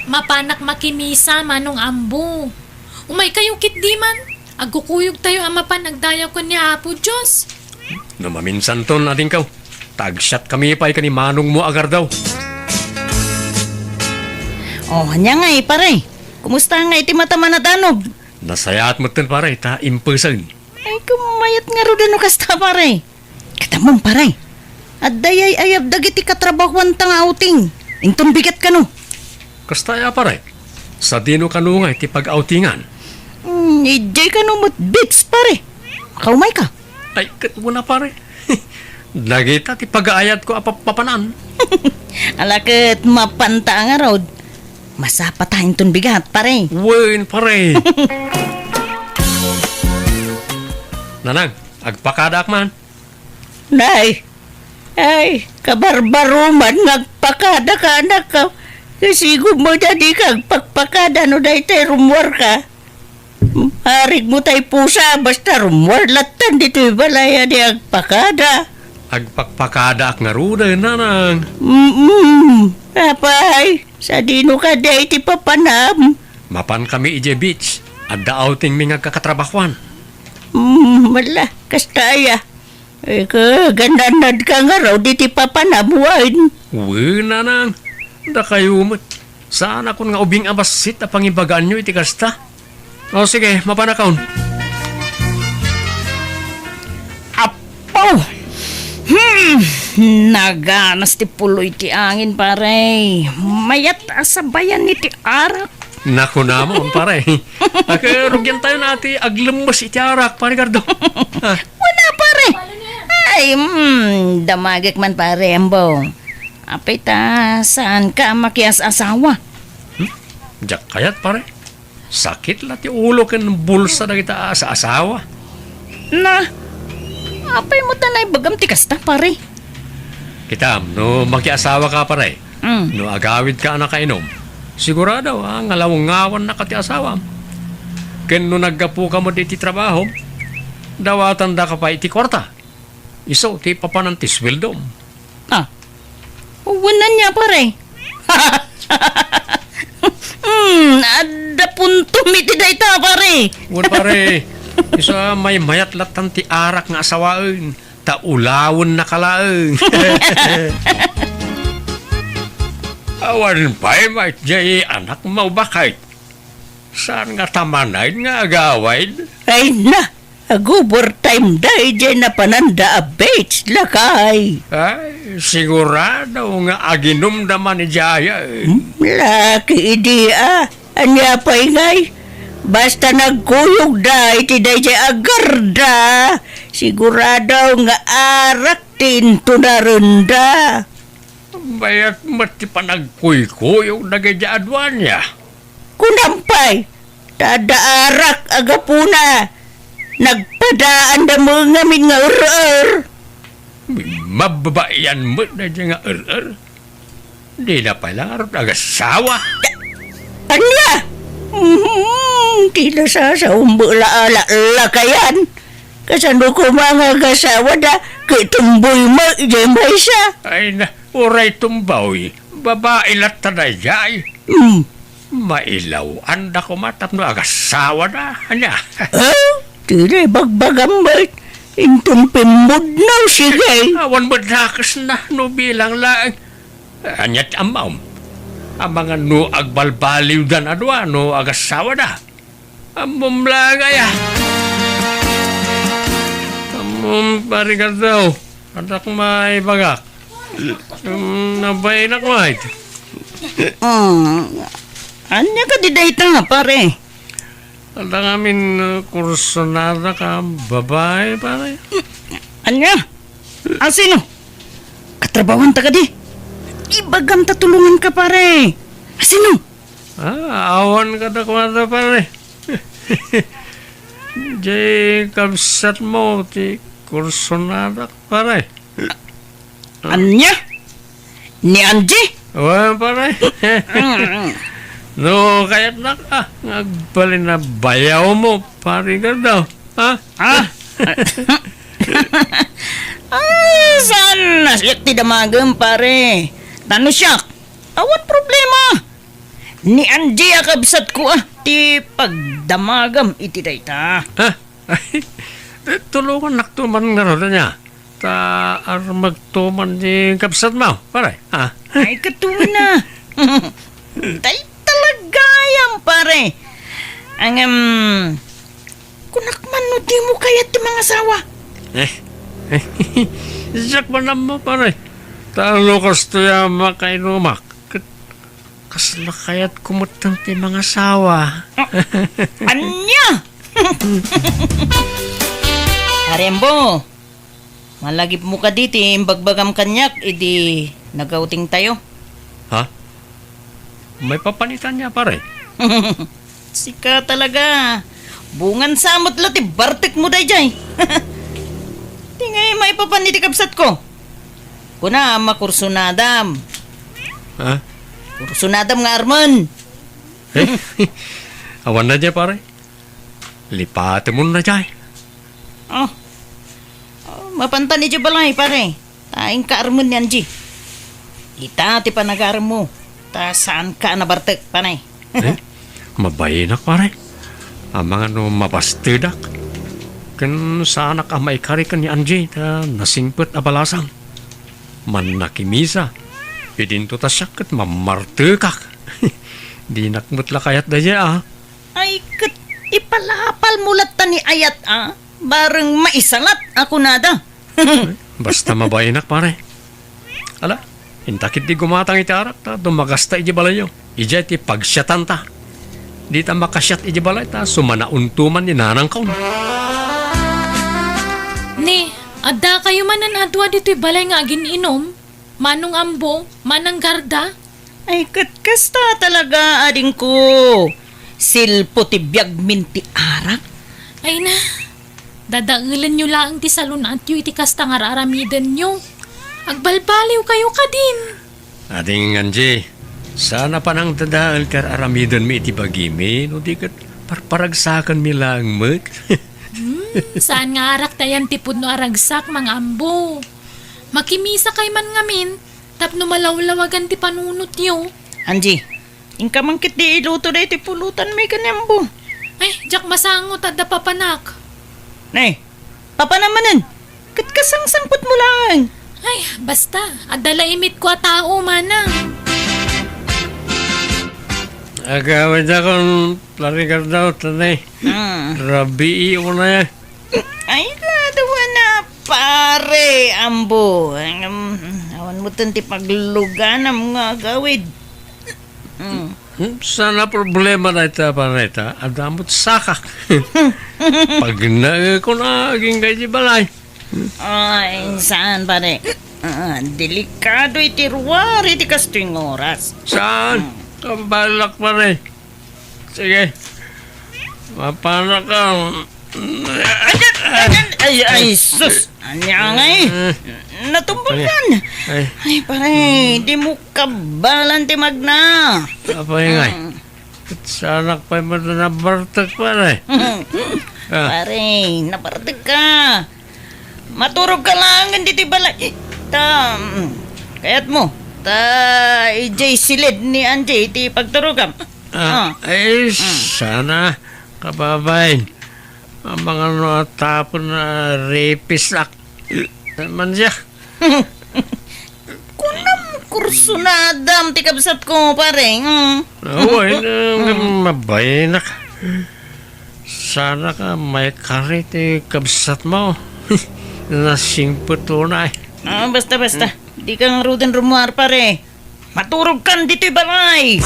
Mapanak makimisa, Manong Ambo. Umaykayo ketdi man. Agkukuyogtayo a mapan agdayaw ken ni Apo Dios. No maminsanton, adingko, ta agsiatkami pay ken ni manongmo a Gardo. Oh, ania ngay, pare? Kumusta ngay ti matam a nadanog? Nasayaat metten, pare, ta impesen. Ay, kumayat ngarud no kasta, pare. Ket ammom, pare, adda yay-ayab dagiti katrabahuanta nga outing. Inton bigat kano. Kasta aya, pare? Sadino kano ngay ti pag-outingan? Hmm, idiay kano met beach, pare. Makaumayka. Ay, ket wen a, pare. Dagita ti pagaayatko a pap-, papanan. Ala ket mapanta a ngarud. Masapata inton bigat, pare. Wen, pare. Nanang, agpakadaak man. Nay, ay, kabarbaruman nga agpakada ka, anak ka. Kasigom met a dika agpakpakada no daytoy rummuarka. Arigmo tay pusa, basta rummuar lattan ditoy balay a di agpakada. Agpakpakadaak ngaruden, nanang. Mm-mm. Apay, sadino kadi ti papanam? Mapan kami idiay beach. Adda outing mi nga agkakatrabahoan. Mm, mala, kasta aya. Eh, ka, gananad ka ngarud iti papanam wen. Wen, nanang. Dakayo met. Saanakon nga ubing a bassit a pangibagaanyo iti kasta. O, sige, mapanakon. Apo! Hmm! Naganas ti puloy ti angin, pare. Mayat a sabayan iti arak. Nakunamon, pare. Aka, rugian tayo na ti aglemmes iti arak, pare Gardo. Ah. Wala, pare. Ay, hmm, damagek man, pare, ammo. Apay ta, saan ka makias-asawa? Hmm? Diak kayat, pare. Sakit la ti ulo ken bulsa dagita a asawa. Na, apay mo ta naibagam ti kasta, pare? Kitam, no makiasawa ka, pare, Mm. no agawid ka a nakainom, sigurado a ngalawngawanna ka ti asawam. Ken no naggapu ka met iti trabaho, dawatanda ka pay iti kuarta. Isu ti papanan ti sueldom. Ah, wen ania, pare? Hmm, adda puntom iti dayta, pare. Wen, pare. Isu a maymayat lattan ti arak nga asawaen, ta ulawennaka laeng. Awan pay met jay anakmo, baket. Saan nga ta manen nga agawid? Ay na, Ag-overtime da idiay napananda a beach, lakay. Ay, sigurado nga aginumda man idiay, eh. Hmm, laki idi, ah. Ania pay ngay? Basta nagkuyogda iti daydiay a garda, sigurado nga arak ti intunarenda. Mayat met ti panagkuykuyog dagiti aduania. Kunam pay, ta adda arak a gapuna, nagpadaanda met ngamin nga er-er. Mababaian met daydiay nga er-er. Dina pay la ngarud agasawa. Ania? Mhm, ti nasasaom met la a lakayan. Kasano koma nga agasawada, ket tumboy met idiay maysa? Ay na, uray tumboy, babai latta daydiay. Hmm. Mailaw-anda koma tapno agasawada, ania? Ah, ti naibagbagam met, inton pimmudnaw, sige. Awan met dakesna, no bilang laeng. Ania ti ammom? Amangan no agbalbaliwdan a dua no agasawada. Ammom laeng aya. Ammom, pare Gardo. Adak maibagak. Um, nabainak, mait. Mm. Ania kadi dayta, pare? Adda ngamin, uh, kursunada ka babai, pare. Ania? Asino? Katrabahuanta kadi? Ibagam ta tulonganka, pare. Asino? Ah, awan kadakuada, pare. Jay kabsatmo ti kursunadak, pare. Ania? Ni Angie? Wen, pare. Mm. No kayatnak, ah, nga agbalin a bayawmo, pare Gardo. Ha? Ah? Ah, saan na siak ti damagem, pare? Tano siak? Awan problema. Ni Angie a kabsatko, ah, ti pagdamagam iti dayta. Ha? Tulongannakto man ngarud, ania? Ta armagto man ti kabsatmo, pare, ha? Ay, katuna. Tay talagayam, pare. Ngem, kunak man no dimo kayat ti mangasawa. Eh, eh, siak man ammo, pare. Ta no kastoy a makainumak, ket kasla kayatko metten ti mangasawa. Ah, ania? Pare Ambo, malagipmo kadi ti imbagbagam kaniak idi nag-outing tayo? Ha? Maipapan ita ania, pare? Sika talaga. Bungan sa met la ti bartekmo daydiay. Ti ngay maipapan iti kabsatko. Kuna, makursunadam. Ha? Kursunadam nga armen. Eh? Awan na dia, pare. Lipatemon na dia. Oh. Oh, mapantan idiay balay, pare. Ta inka armen ni Angie. Ita ti panagarem mo. Ta saanka a nabartek, pare. Eh? Mabainak, pare. Amangan no mabastedak. Ken saanak a maikari ken ni Angie ta nasingpet a balasang. Mannakimisa. Idinto ta siak ket mammartekak. Dinak met la kayat daydiay, a. Ay, ket ipalapalmo latta ni ayat, a. Bareng maisalat a kunada. Basta mabainak, pare. Ala, inta ketdi gumatang iti arak ta dumagasta idiay balayyo. Idiay ti pagsiatanta. Dita makasiat idiay balay ta sumanauntoman ni nanangko. Ni, addakayo manen a dua ditoy balay nga agin-inom? Manong Ambo, Manang Garda? Ay, ket kasta talaga, adingko. Silpo ti biagmin ti arak. Ay na, dadaelenyo laeng ti salun-atyo iti kasta nga ar-aramidenyo. Agbalbaliwkayo kadin. Ading Angie, saan a panangdadael ti ar-aramidenmi iti bagimi, no di ket parparagsakenmi laeng met. Hmm, saan nga arak ti ayan ti pudno a ragsak, Mang Ambo. Makimisakay man ngamin, tapno malawlawagan ti panunotyo. Angie, inka man ketdi iluto daytoy pulutanmi ken ni Ambo. Ay, diak masango ta adda papanak. Ne, papanam manen. Ket kasangsangpetmo laeng. Ay, basta, adda la imitko a tao, manang. Agawidakon, Pare Garda, tanay. Hmm. Rabii unay. Ay, kadawa na, pare, Ambo. Em, awan mo ten ti pagluganam nga agawid. Mm. Hmm, saan a problema dayta, pare, ta adda met sakak. Pagnaekon a agingga iti balay. Ay, saan, pare? Ah, delikado iti ruar iti kastoy nga oras. Saan? Mm. Kabalak, pare. Sige. Mapanaka. Ay, ay, ay, sus! Ania ngay? Eh. Natumbakan. Ay. Ay, pare, di mo kabalan ti magna. Apay ngay? Mm. Saanak pay met nabartek, pare. Ah. Pare, nabartek ka. Maturog ka laeng ditoy balay. Ta, mm, kayat mo. Ta, idiay silid ni Angie iti pagturogam. Ah, ah. Ay, mm, sana, kababain. Amangan no a tapon a rapistaak. Saan man siya? Kunam, kursunadam ti kabsatko, pare. Mm. Awan, mm, mabayanak. Saanak a maikari ti kabsatmo. Nasingpet unay. Ah, basta, basta. Hmm? Dika ngaruden rummuar, pare. Maturogkan ditoy balay!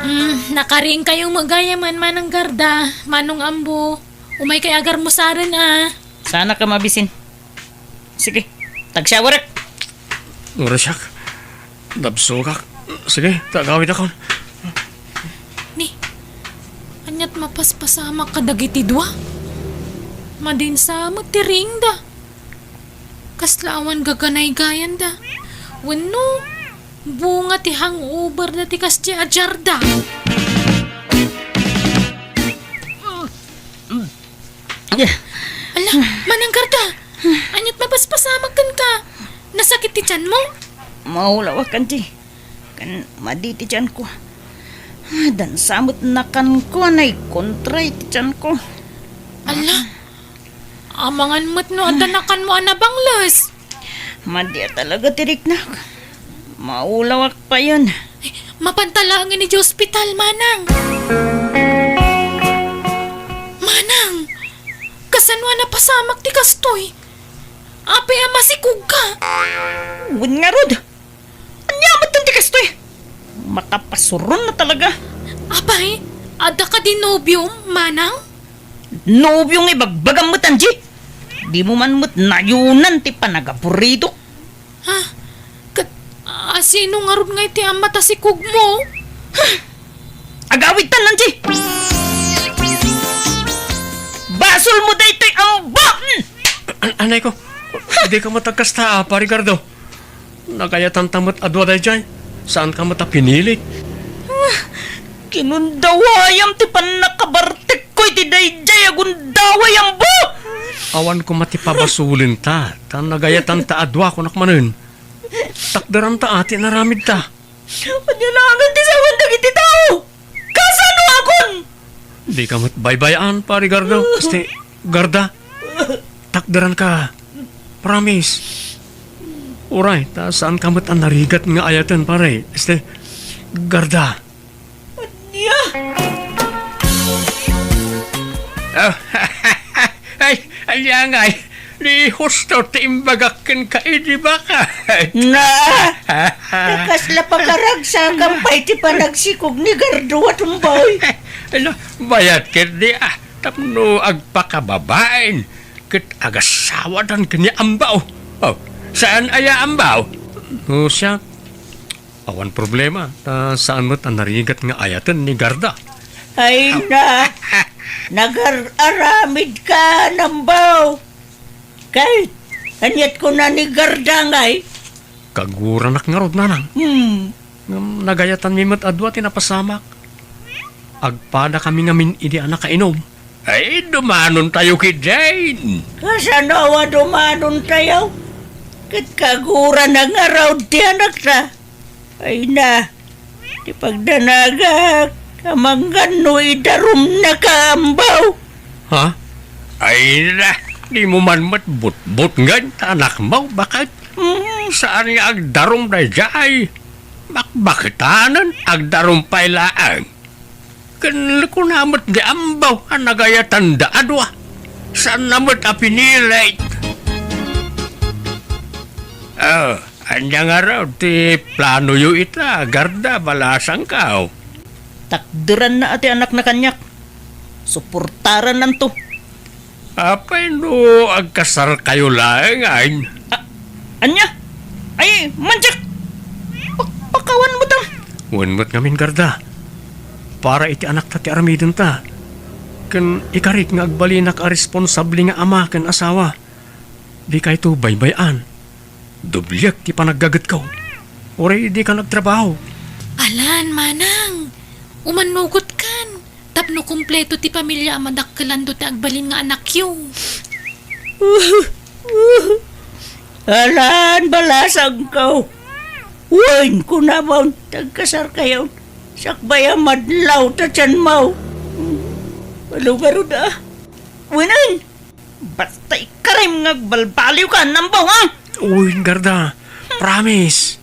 Mm, nakariingkayo met gayamen, Manang Garda, Manong Ambo. Umaykay agarmusaren, a. Saanak a mabisin. Sige, tagsyawarek. Ngarasiak. Nabsogak. Sige, ta agawidakon. Ni, aniat mapaspasamak kadagiti dua? Madinsa met ti riingda. Kasla awan gaganaygayanda. Wenno, bunga ti hangover da ti kasdi a jarda. Ala, Manang Garda, aniat mapaspasamak kenka? Nasakit ti tianmo? Maulawakan ti. Ken madi ti tianko. Dansa met nakanko a naikontra iti tianko. Ala, amangan met no adda nakanmo a nabangles. Madi a talaga ti riknak. Maulawak payen. Ay, mapanta laengen idiay ospital, Manang. Manang, kasano a napasamak ti kastoy? Apay a masikogka? Wen ngarud. Ania met ti kastoy? Makapasuron na talaga. Apay, adda kadi nobiom, Manang? Nobio nga ibagbagam met, Angie. Dimo man met nayonan ti panagaburidok. Ha? Ket, ah, sino ngarud nga iti ama ta sikogmo? Agawidtan, Angie! Basolmo daytoy, ambo! An-, anay ko, di ka matagkasta, ah, Pari Gardo. Nagayatanta met a dua daydiay. Saanka met a pinilit. Ah, kinundawayam ti pannakabartekko iti daydiay a gundaway, ambo! Awan koma ti pabasolenta, ta nagayatanta a dua, kunak manen. Takderanta a ti inaramidta. Ania laengen ti sawen dagiti tao? Kasano akon? Dika met baybay-an, Pari Gardo. Asti, Garda. Takderanka. Promise. Uray, ta saanka met a narigat nga ayaten, pare. Asti, Garda. Ania? Oh, ay, ania ngay, ni husto ti imbagak kenka idi baket. Na, ta kasla pakaragsakan pay ti panagsikog ni Gardo a tumbay. Ala, bayat ketdi, ah, tapno agpakababain, ket agasawadan ken ni Ambaw. Oh, saan aya Ambaw? No, siak, awan problema, ta saan met a narigat nga ayaten ni Garda. Ay na, nagar-aramidka, Ambaw. Kay, aniat kuna ni Garda ngay? Kaguranak ngarud, nanang. Hmm. Ngem nagayatanmi met a dua ti napasamak. Agpadakami ngamin idi a nakainom. Ay, dumanontayo ketdin. Kasano a dumanontayo? Ket kaguranak ngarud ti anakta. Ay na, ti pagdanagak, amangan no idarumnaka, Ambaw. Ha? Ay na, dimo man met butbutngen ta anakmo, baket? Hmm, saan nga agdarum daydiay? Bakbaketanen, agdarum pay laeng. Ken kuna met ni Ambaw a nagayatanda a dua. Saanna met a pinilit. Oh, ania ngarud ti planoyo ita, Garda, balasangko? Takderanna a ti anakna kaniak. Suportarannanto. Apay no agkasarkayo laengen? A-, ania? Ay, manjak! Pak-, pakawan mo ta! Wen met ngamin, Garda. Para iti anakta ti aramidenta. Ken ikarik nga agbalinak a responsable nga ama ken asawa. Dikayto baybay-an. Dobliek ti panaggagetko. Uray dika nagtrabaho. Alan, manang. Umannugotkan. Tapno kompleto ti pamilia a madakkelanto ti agbalin nga anakyo. Alan, balasangko. Wen, kunamon, tagkasarkayon. Sakbay a madlaw ta tianmo. Malugarod a. Wenen. Basta ikarim nga agbalbaliwka, Ambaw, ha? Uy, Garda. Promise.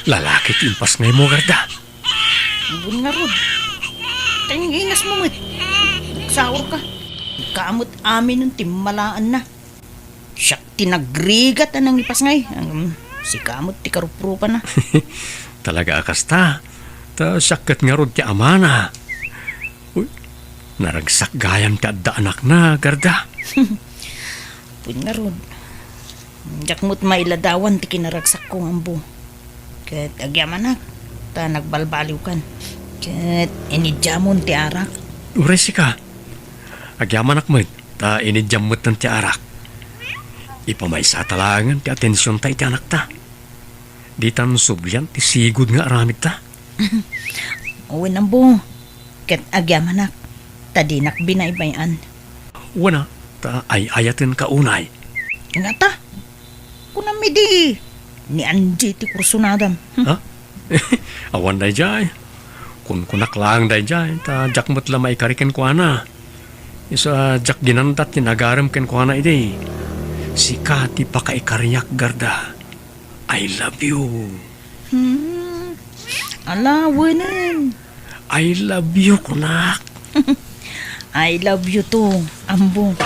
Lalaki ti impasngaymo, Garda. Ambon ngarud. Tanginas mo met. Nagsaurka. Ikaw met amin ti malaanna. Siak ti nagrigat a nangipasngay. Ngem, sika met ti karuprupana. Talaga a kasta. Ta siak ket ngarud ti amana. Uy, naragsak gayam ti adda anakna, Garda. Ambon ngarud. Diak met mailadawan ti kinaragsakko nga ammo. Ket agyamanak, ta nagbalbaliwkan. Ket inidiamon ti arak. Uray sika, agyamanak met, ta inidiam metten ti arak. Ipamaysata laengen ti atensionta iti anakta. Ditan sublian ti sigud nga aramidta. Wen, ammo. Ket agyamanak, ta dinak binaybay-an. Wen a, ta ay-ayatenka unay. Ngata? Kunam idi, ni Angie ti kursunadam. Hmm? Ha? Awan daydiay. Kunkunak laeng daydiay, ta diak met la maikari kenkuana. Isu a diak ginanda ti nagarem kenkuana idi. Sika ti pakaikariak, Garda. I love you. Hmm. Ala, wenen. I love you, kunak. I love you too, ammo.